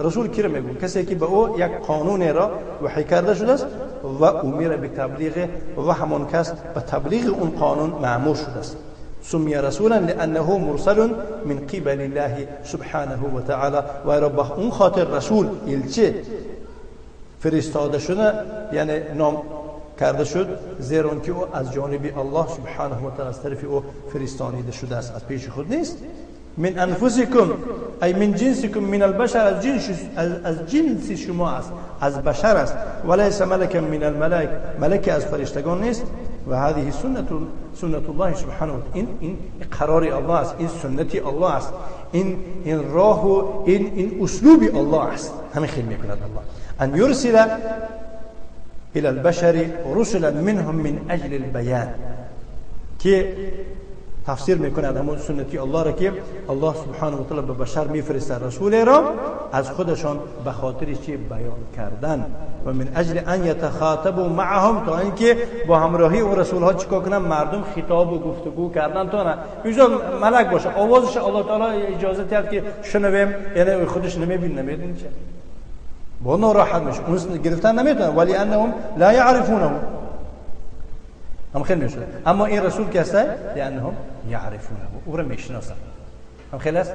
رسول کی را میگو؟ کسی که به او یک قانون را وحی کرده شده است و امر بتبلیغه، و همان کس به تبلیغ اون قانون مأمور شده است. سمی رسولا لانه مرسل من قبل الله سبحانه و تعالی، و را به اون خاطر رسول الچه فرستاده شده، یعنی نام کرده شد، زیرا که او از جانب الله سبحانه و تعالی از طرف او فرستانیده شده است، از پیش خود نیست. من انفسکم ای من جنسکم من البشر، از جنس شما است، از بشر است. وليس ملکا من الملائک، ملک از فرشتگان نیست. و هذه سنت الله سبحانه و تعالی، این قرار الله است، این سنت الله است، این راه و این اسلوب الله است. همین خیلی میکند الله ان یرسل الى البشر رسلا منهم من اجل البیان، که تفسیر میکند همون سنتی الله را که الله سبحانه و تعالی به بشر میفرستد رسول را از خودشان به خاطر چی؟ بیان کردن. و من اجل ان یتخاطبوا معهم، تا اینکه با همراهی اون رسول ها چیکار کنن؟ مردم خطاب و گفتگو کردن. تا نه بیجا ملک باشه آوازش الله تعالی اجازه داد که شنویم، یعنی خودش نمیبین، نمیدین چه با ناراحت میشه، اون گرفتن نمیتونن. ولی انهم لا یعرفونه، هم خیلی میشه. اما این رسول که هست لانهم یعرفونه، او را میشناسن. هم خیلی است.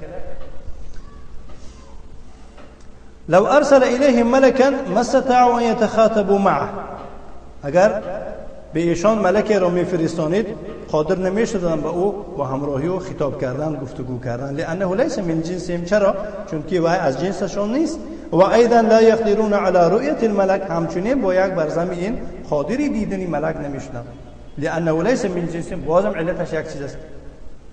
لو ارسل الیهم ملکا ما استطاعوا ان یتخاطبوا معه، اگر به ایشان ملک را میفرستانید قادر نمیشدن به او با همراهی و خطاب کردن، گفتگو کردن. لانه لیس من جنسهم، چرا؟ چون که وی از جنسشان نیست. و ایضا لا یقدرون علی رؤیت الملک، همچنین با یک بر زمین قادری دیدن ملک نمیشدن. لانه لیس من جنسهم، بازم علتش یک چیز است،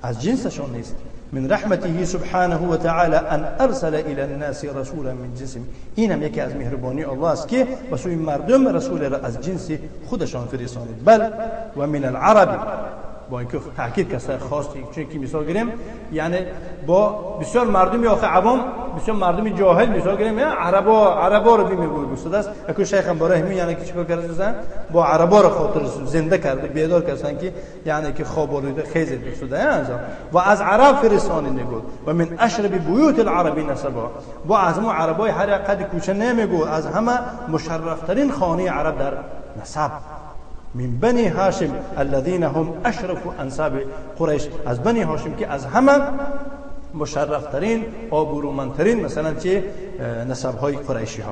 از جنسشان نیست. من رحمته سبحانه وتعالى ان ارسل الى الناس رسولا من جنسهم، اینم یکی از مهربانی الله است که به سوی مردم رسول را از جنس خودشان فرستانید. بل و من العرب، با اینکه تاکید کسای خاصی، چون که مثال گیریم یعنی با بسیار مردمی آخه عوام، بسیار مردمی جاهل مثال گیریم، عربا رو میگوید گفته است. اکو شیخ هم برای همین یعنی که چیکار کرده با عربا رو خاطر زنده کرده، بیدار کردن که یعنی که خواب آلوده خیز شده انجام. و از عرب فرستانی نگو و من اشرب بیوت العربی نسبا، با از ما عربای هر قد کوچه نمیگو، از همه مشرفترین خانه عرب در نسب. من بنی هاشم الذين هم اشرف انساب قریش، از بنی هاشم که از همه مشرفترین آبرومندترین مثلا چه نسب های قریشی ها.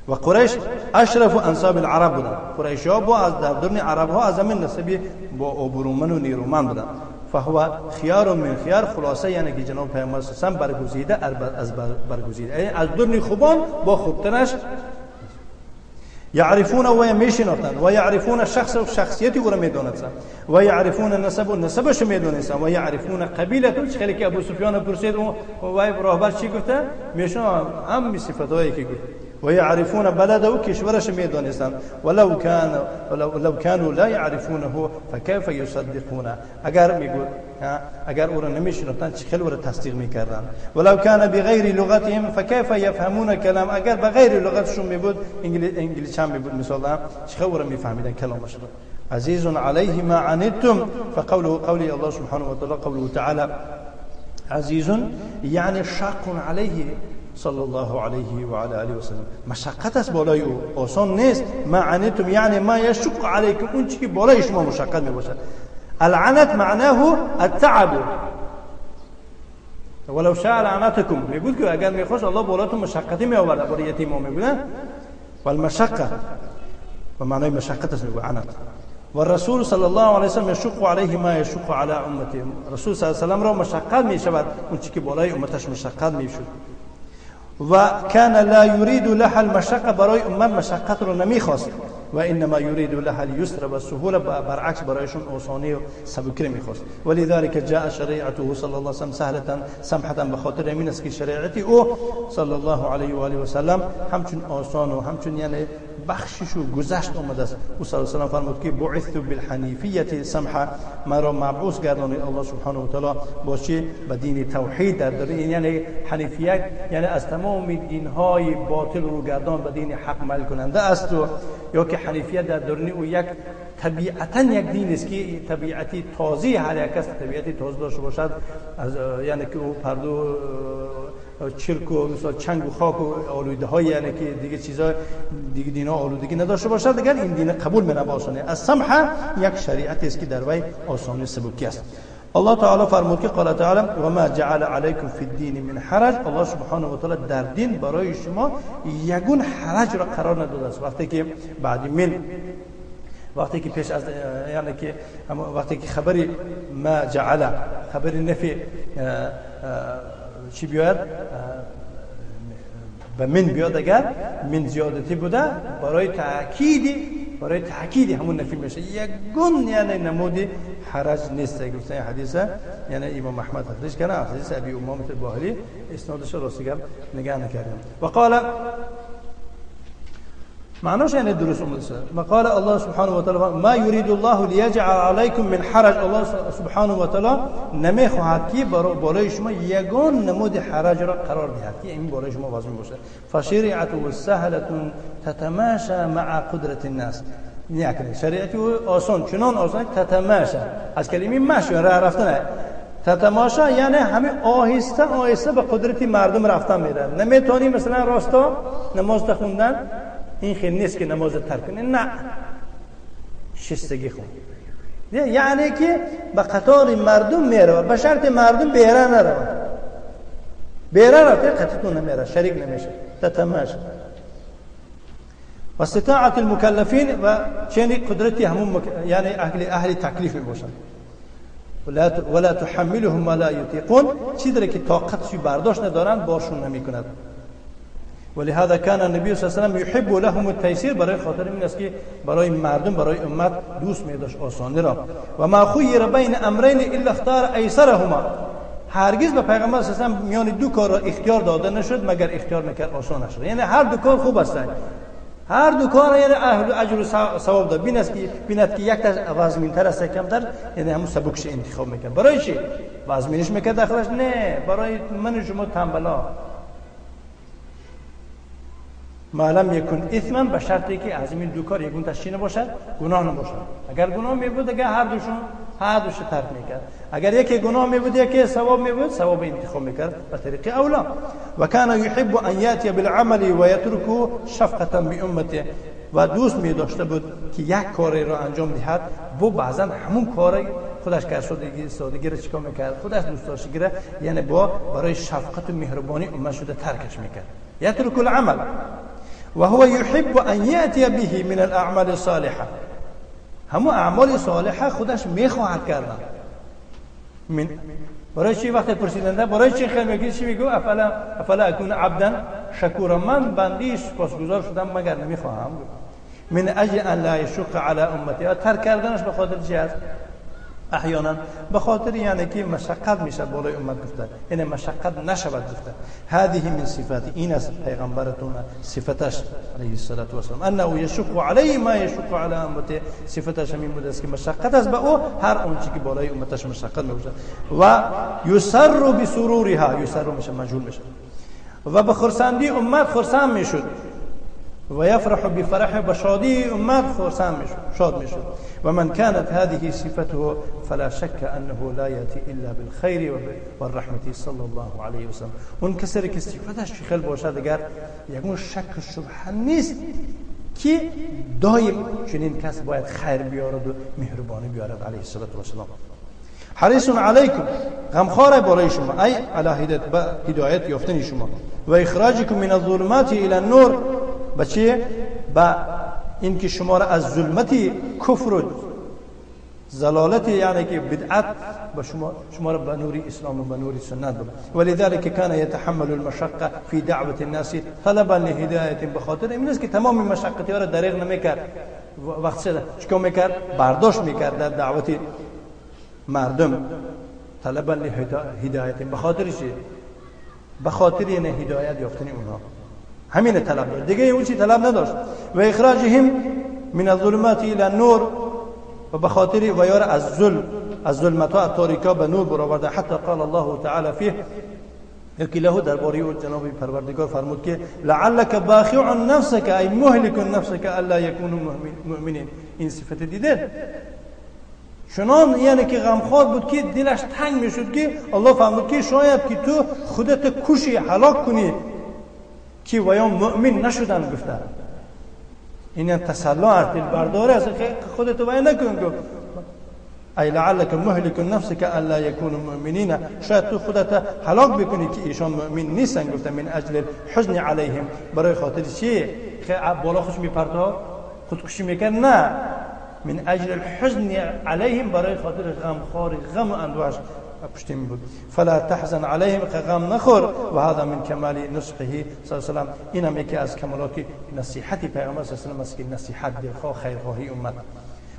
و قریش اشرف انساب العرب بودن، قریشی ها با از در درون عرب ها از همین نسبی با آبرومند و نیرومند بودن. فهو خیار من خیار، خلاصه یعنی که جناب پیامبر صلی الله علیه و سلم برگزیده از برگزیده، یعنی از درون خوبان با خوبترش. یعرفون و میشناختند، و یعرفون شخص و شخصیتی او را میدونستند، و یعرفون نسب و نسبش میدونستند، و یعرفون قبیلته. چه خیلی که ابو سفیان پرسید و راهبر چی گفته؟ میشن هم صفتایی که گفت. و یعرفون بلده و کشورش میدونستند. ولو كان ولو كانوا لا يعرفونه فكيف يصدقونه، اگر میگفت اگر او را نمیشناختند چه خیلی او را تصدیق میکردند. ولو كان بغیر لغتهم فكيف يفهمون کلام، اگر بغیر لغتشون میبود، انگلیسی هم میبود مثلا، چه خیلی او را میفهمیدن کلامش را. عزیز علیه ما عنتم، فقوله قولی الله سبحانه وتعالى قوله تعالى عزیز یعنی شاق علیه صلی الله علیه و علی آله و سلم، مشقت است بالای او، آسان نیست. ما عنتم یعنی ما یشق علیکم، اون چی که بالای شما مشقت میباشد. العنت معناه التعب، ولو شاء لعنتكم، میگود که اگر میخواست الله بالاتون مشقتی میآورد، برای یتیم ها میگودن. والمشقه و معنای مشقت است میگو عنت. والرسول صلی الله علیه وسلم یشق علیه ما یشق علی امته، رسول صلی الله علیه وسلم را مشقت میشود اون چی که بالای امتش مشقت میشد. و کان لا یرید لها المشقه، برای امت مشقت رو نمیخواست. و انما يريد لها اليسر والسهولة، برعکس برایشون آسانی و سبکی میخواست. ولذلك جاء شریعته صلی الله علیه و سلم سهلة سمحة، به خاطر این است که شریعت او صلی الله علیه و آله و سلم همچون آسان و همچون یعنی بخشش و گذشت آمده است. او صلی الله علیه و سلم فرمود که بعثت بالحنیفیة سمحة، مرا مبعوث گردانید الله سبحانه و تعالی با چی؟ به دین توحید در داره. یعنی حنیفیت یعنی از تمام دینهای باطل رو گردان به دین حق میل کننده است، و یا که حنیفیت در درون او یک طبیعتا یک دین است که طبیعتی تازه، هر یک کس طبیعتی تازه داشته باشد، از یعنی که او پردو چرک و مثلا چنگ و خاک و آلوده های یعنی که دیگه چیزا دیگه دینا آلودگی نداشته باشد، دیگر این دین قبول می نباشد. از سمحه یک شریعت است که در وی آسانی سبکی است. الله تعالی فرمود که قال تعالی و ما جعل علیکم فی الدین من حرج. الله سبحانه و تعالی در دین برای شما یگون حرج را قرار نداده است. وقتی که بعد من وقتی که پیش از یعنی که وقتی که خبری ما جعل خبر نفی چی بیاید به من بیاد، اگر من زیادتی بوده برای تاکید همون نفی میشه، یگون یعنی نمودی حرج نیست. گفتن حدیثه یعنی امام احمد تخریج کنه، حدیث ابی امامه الباهلی، اسنادش راست گپ نگاه نکردم. و قال معناش یعنی درست اومده. وقال الله سبحانه و تعالی ما يريد الله ليجعل عليكم من حرج. الله سبحانه و تعالی نمیخواهد که بالای شما یگان نمود حرج را قرار دهد که این بالای شما وزن باشه. فشریعته سهلة تتماشى مع قدرة الناس. یعنی شریعت آسان، چنان آسان، تتماشى از کلمه مشی راه رفتن، تتماشا یعنی همه آهسته آهسته به قدرت مردم رفتن میره. نمیتونی مثلا راستا نماز خوندن، این خیلی نیست که نماز ترک کنی، نه، شستگی خون، یعنی که به قطار مردم میره، به شرط مردم بیره نره، بیره رفته قطعتون نمیره، شریک نمیشه. تتماشا و استطاعت المکلفین و چنین قدرتی همون یعنی اهل تکلیف میباشن. ولا تحملهم ما لا يطيقون، چیزی که طاقتشی برداشت ندارن بارشون نمیکند. ولهذا كان النبي صلى الله عليه وسلم يحب لهم التيسير، برای خاطر این است که برای مردم برای امت دوست می داشت آسانی را. و ما خیر بین امرین الا اختار ایسرهما، هرگز به پیغمبر صلی الله علیه و سلم میان دو کار را اختیار داده نشد مگر اختیار میکرد آسانش را. یعنی هر دو کار خوب است، هر دو کار یعنی اهل اجر و ثواب داره. بیند که یک تا وزمینتر است کمتر، یعنی همون سبکش انتخاب میکرد. برای چی وزمینش میکرد داخلش؟ نه، برای من شما تنبلا. ما لم یکن اثما، به شرطی که از این دو کار یکون تشی نباشد، گناه نباشد. اگر گناه می بود اگر هر دوش ترک میکرد. اگر یکی گناه می بود یکی ثواب می بود، ثواب انتخاب میکرد به طریق اولا. و کان یحب ان یاتی بالعمل و یترک شفقه بامته، و دوست می داشته بود که یک کاری را انجام دهد، با بعضا همون کار خودش که سادگی را چیکار میکرد، خودش دوست داشت گیره، یعنی با برای شفقت و مهربانی امت شده ترکش میکرد. یترک العمل وهو يحب أن يأتي به من الأعمال الصالحة، همو اعمال صالحه خودش میخواهد کردن. من برای چی وقتی پرسیدنده برای چی خیر میگی چی میگو؟ افلا اکون عبدا شکورا، من بندی سپاسگزار شدم مگر نمیخواهم. من اجل ان لا یشق علی امتی، ترک کردنش به خاطر چی است؟ احیانا به خاطر یعنی که مشقت میشه بالای امت گفته، یعنی مشقت نشود گفته. هذه من صفات، این است پیغمبرتون صفتش علیه الصلاة والسلام، انه یشق علیه ما یشق علی امته، صفتش همین بوده است که مشقت است به او هر آنچه که بالای امتش مشقت میشه. و یسر بسرورها، یسر میشه مجهول میشه، و به خرسندی امت خرسند میشد، و یفرح بفرح، بشادی امت خرسند میشد، شاد میشد. و من كانت هذه صفته فلا شك انه لا ياتي الا بالخير والرحمه صلى الله عليه وسلم. اون کسی که صفتش خیلی باشد اگر یکون شک و شبهه نیست که دایم چنین کس باید خیر بیارد و مهربانی بیارد علیه الصلاة والسلام. حریص علیکم، غمخوار بالای شما، ای علی هدایت یافتن شما، و اخراجکم من الظلمات الى النور، به چی؟ به اینکه شما را از ظلمت کفر و ضلالت یعنی که بدعت به شما را به نور اسلام و به نور سنت ببرد. ولذلك كان يتحمل المشقه في دعوه الناس طلبا لهدايه، به خاطر این است که تمام مشقتی ها را دریغ نمیکرد، وقت چیکار میکرد؟ برداشت میکرد در دعوت مردم، طلبا لهدایت، به خاطر چی؟ به خاطر یعنی هدایت یافتن اونها، همین طلب داشت دیگه، اون چی طلب نداشت. و اخراجهم من الظلمات الى النور، و به خاطر و یار از ظلم، از ظلمت ها، از تاریکا به نور برآورده. حتی قال الله تعالی فیه، یکی له درباره او جناب پروردگار فرمود که لعلک باخع نفسک ای مهلک نفسک الا یکونوا مؤمنین. این صفت دیده چنان یعنی که غمخوار بود که دلش تنگ میشد که الله فرمود که شاید که تو خودت کشی، هلاک کنی که ویا مؤمن نشدن. گفته این تسلا از دل برداره است، خودت وای نکن. گفت ای لعلک مهلک نفسک الا یکونوا مؤمنین، شاید تو خودت هلاک بکنی که ایشان مؤمن نیستن. گفته من اجل الحزن علیهم، برای خاطر چی؟ بالا خوش میپرتا خودکشی میکرد؟ نه، من اجل الحزن علیهم، برای خاطر غمخوار، غم و اندوهش پشتیم بود. فلا تحزن علیهم، غم نخور. و هذا من کمال نصحه صلی الله علیه و سلم، این هم یکی از کمالات نصیحت پیامبر صلی الله علیه و سلم است که نصیحت دلخواه خیرخواهی امت.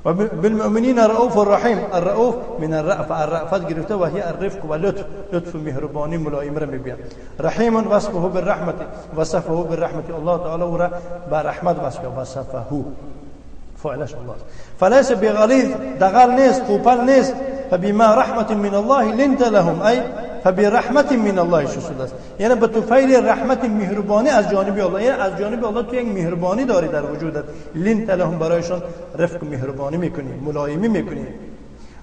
و بالمؤمنین رؤوف الرحیم، الرؤوف من الرأفة، الرأفت گرفته و هي الرفق و لطف، لطف مهربانی ملایم را میگوید. رحیم وصفه بالرحمت، وصفه بالرحمت، الله تعالی او را به رحمت وصف کرد، وصفه فعلش الله. فليس بغليظ، دغل نیست، قوپل نیست. فبما رحمت من الله لنت لهم، ای فبرحمت من الله شده است، یعنی به توفیل رحمت مهربانی از جانب الله، یعنی از جانب الله تو یک مهربانی داری در وجودت، لنت لهم، برایشان رفق مهربانی میکنی، ملایمی میکنی.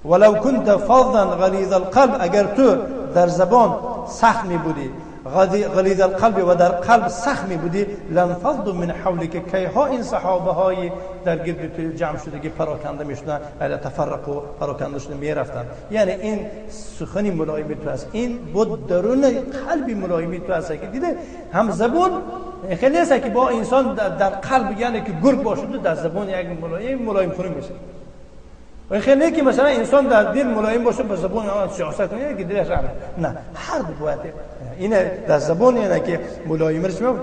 ولو كنت فظا غلیظ القلب، اگر تو در زبان سخت میبودی، غلیظ القلب و در قلب سخت میبودی، لانفضوا من حولک، کیها این صحابه های در گرد تو جمع شده که پراکنده میشدن، الا تفرقوا، پراکنده شده میرفتن. یعنی این سخنی ملایمی تو است، این بود درون قلب ملایمی تو است که دیده هم زبون خیلی است که با انسان در قلب یعنی که گرگ باشد، در زبان یک ملایم خونه میشه. و خیلی که مثلا انسان در دل ملایم باشه به زبان سیاست کنه که دلش رحمه، نه، هر دو باید اینه در زبان اینه که ملایم رش میگه،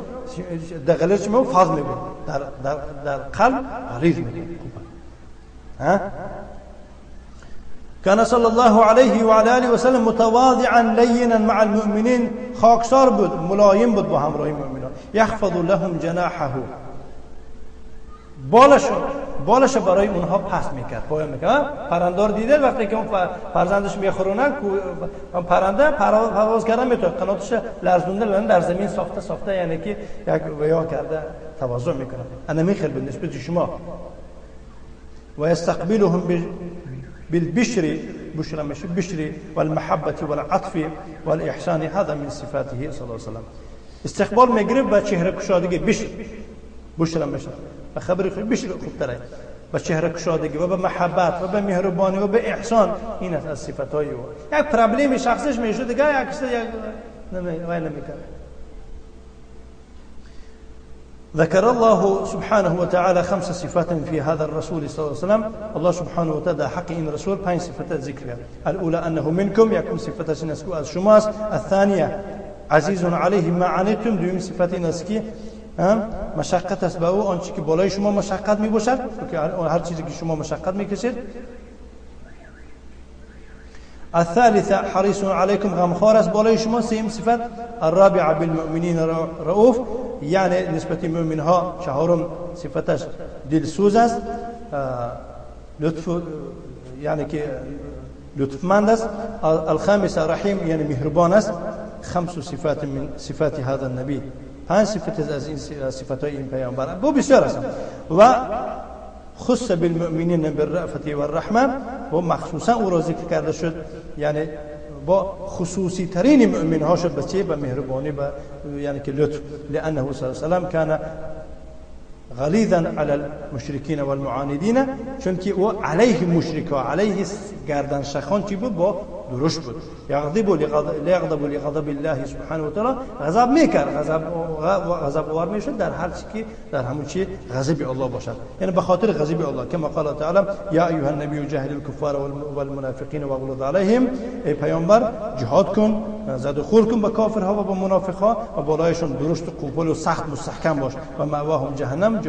دغلش میگه، فاز میگه، در در در قلب غلیظ میگه. ها كان صلى الله عليه وعلى آله وسلم متواضعا لينا مع المؤمنين، خاکسار بود، ملایم بود با همراهی مؤمنان. يخفض لهم جناحه، بالش برای اونها پس میکرد، پایان میکرد. پرندار دیده وقتی که اون فرزندش میخورونه، پرنده پرواز کردن میتونه، قناتش لرزونده در زمین ساخته ساخته، یعنی که یک ویا کرده تواضع میکنه. انا میخل به نسبت شما. و یستقبلهم بالبشر، بشر مش بشر، والمحبة والعطف والإحسان، هذا من صفاته صلى الله عليه وسلم. استقبال میگیره با چهره کشادگی، بشر بشر مش به خبر خوب، بشر خوبتره، به چهره کشادگی و به محبت و به مهربانی و به احسان، این از صفتهای او. یک پرابلم شخصش میشه دیگه، یک نمیکنه. ذكر الله سبحانه وتعالى خمس صفات في هذا الرسول صلى الله عليه وسلم. الله سبحانه وتعالى حق إن رسول پنج صفات ذكر. الأولى أنه منكم، يكون صفات نسكو از شماست. الثانية عزيز عليه ما عنتم، دوم صفات نسكي مشقت است به او آنچه که بالای شما مشقت می باشد، هر چیزی که شما مشقت میکشید. الثالثة حريص عليكم، غمخوار است بالای شما، سیم صفت. الرابعة بالمؤمنین رؤوف، یعنی نسبت مؤمن ها چهارم صفتش دلسوز است، لطف، یعنی که لطفمند است. الخامسة رحیم، یعنی مهربان است. خمس صفات من صفات هذا النبي، پنج صفت از این صفت های این پیامبر بو بسیار است. و خص بالمؤمنین بالرأفة والرحمة، و مخصوصا او را ذکر کرده شد، یعنی با خصوصی ترین مؤمن ها شد به چه؟ به مهربانی، به یعنی که لطف. لأنه صلی الله علیه و سلم کان غلیظا علی المشرکین والمعاندین، چون که او علیه مشرکا، علیه گردن شخان چی بود؟ با درشت بود. یغضب لیغضب لغضب الله سبحانه و تعالی، غضب میکرد، غضب آور میشد در هر چی که در همون چی غضب الله باشد، یعنی به خاطر غضب الله. کما قال تعالی یا ایها النبی جاهد الکفار والمنافقین واغلظ علیهم، ای پیامبر جهاد کن، زد و خور کن به کافرها و به منافقها و بالایشون درشت و قوپل و سخت مستحکم باش. و مأواهم جهنم،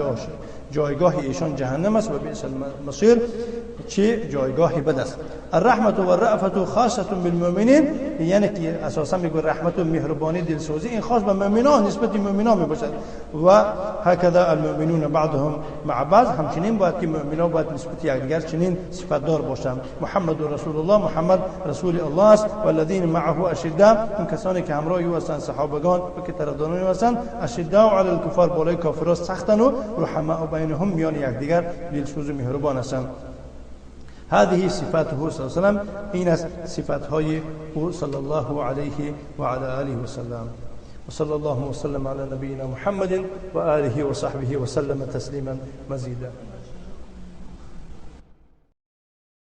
جایگاه ایشان جهنم است و بئس المصیر، چه جایگاهی بد است. الرحمة و الرأفة خاصة بالمؤمنین، یعنی که اساسا میگه رحمت و مهربانی دلسوزی این خاص به مؤمنان، نسبت مؤمنان میباشد. و هكذا المؤمنون بعضهم مع بعض، همچنین باید که مؤمنان باید نسبت یکدیگر چنین صفت دار باشند. محمد رسول الله، محمد رسول الله است. والذین معه اشداء، اون کسانی که همراه او هستند، صحابگان و که طرفداران او هستند، اشداء علی الکفار، بالای کافران سختن و رحماء بینهم، میان یکدیگر دلسوز و مهربان هستند. هذه صفاته صلی الله علیه وسلم، این است صفاتهای او صلی الله علیه و علی آله و سلم. و صلی الله وسلم علی نبینا محمد و آله و صحبه و سلم تسلیما مزیدا.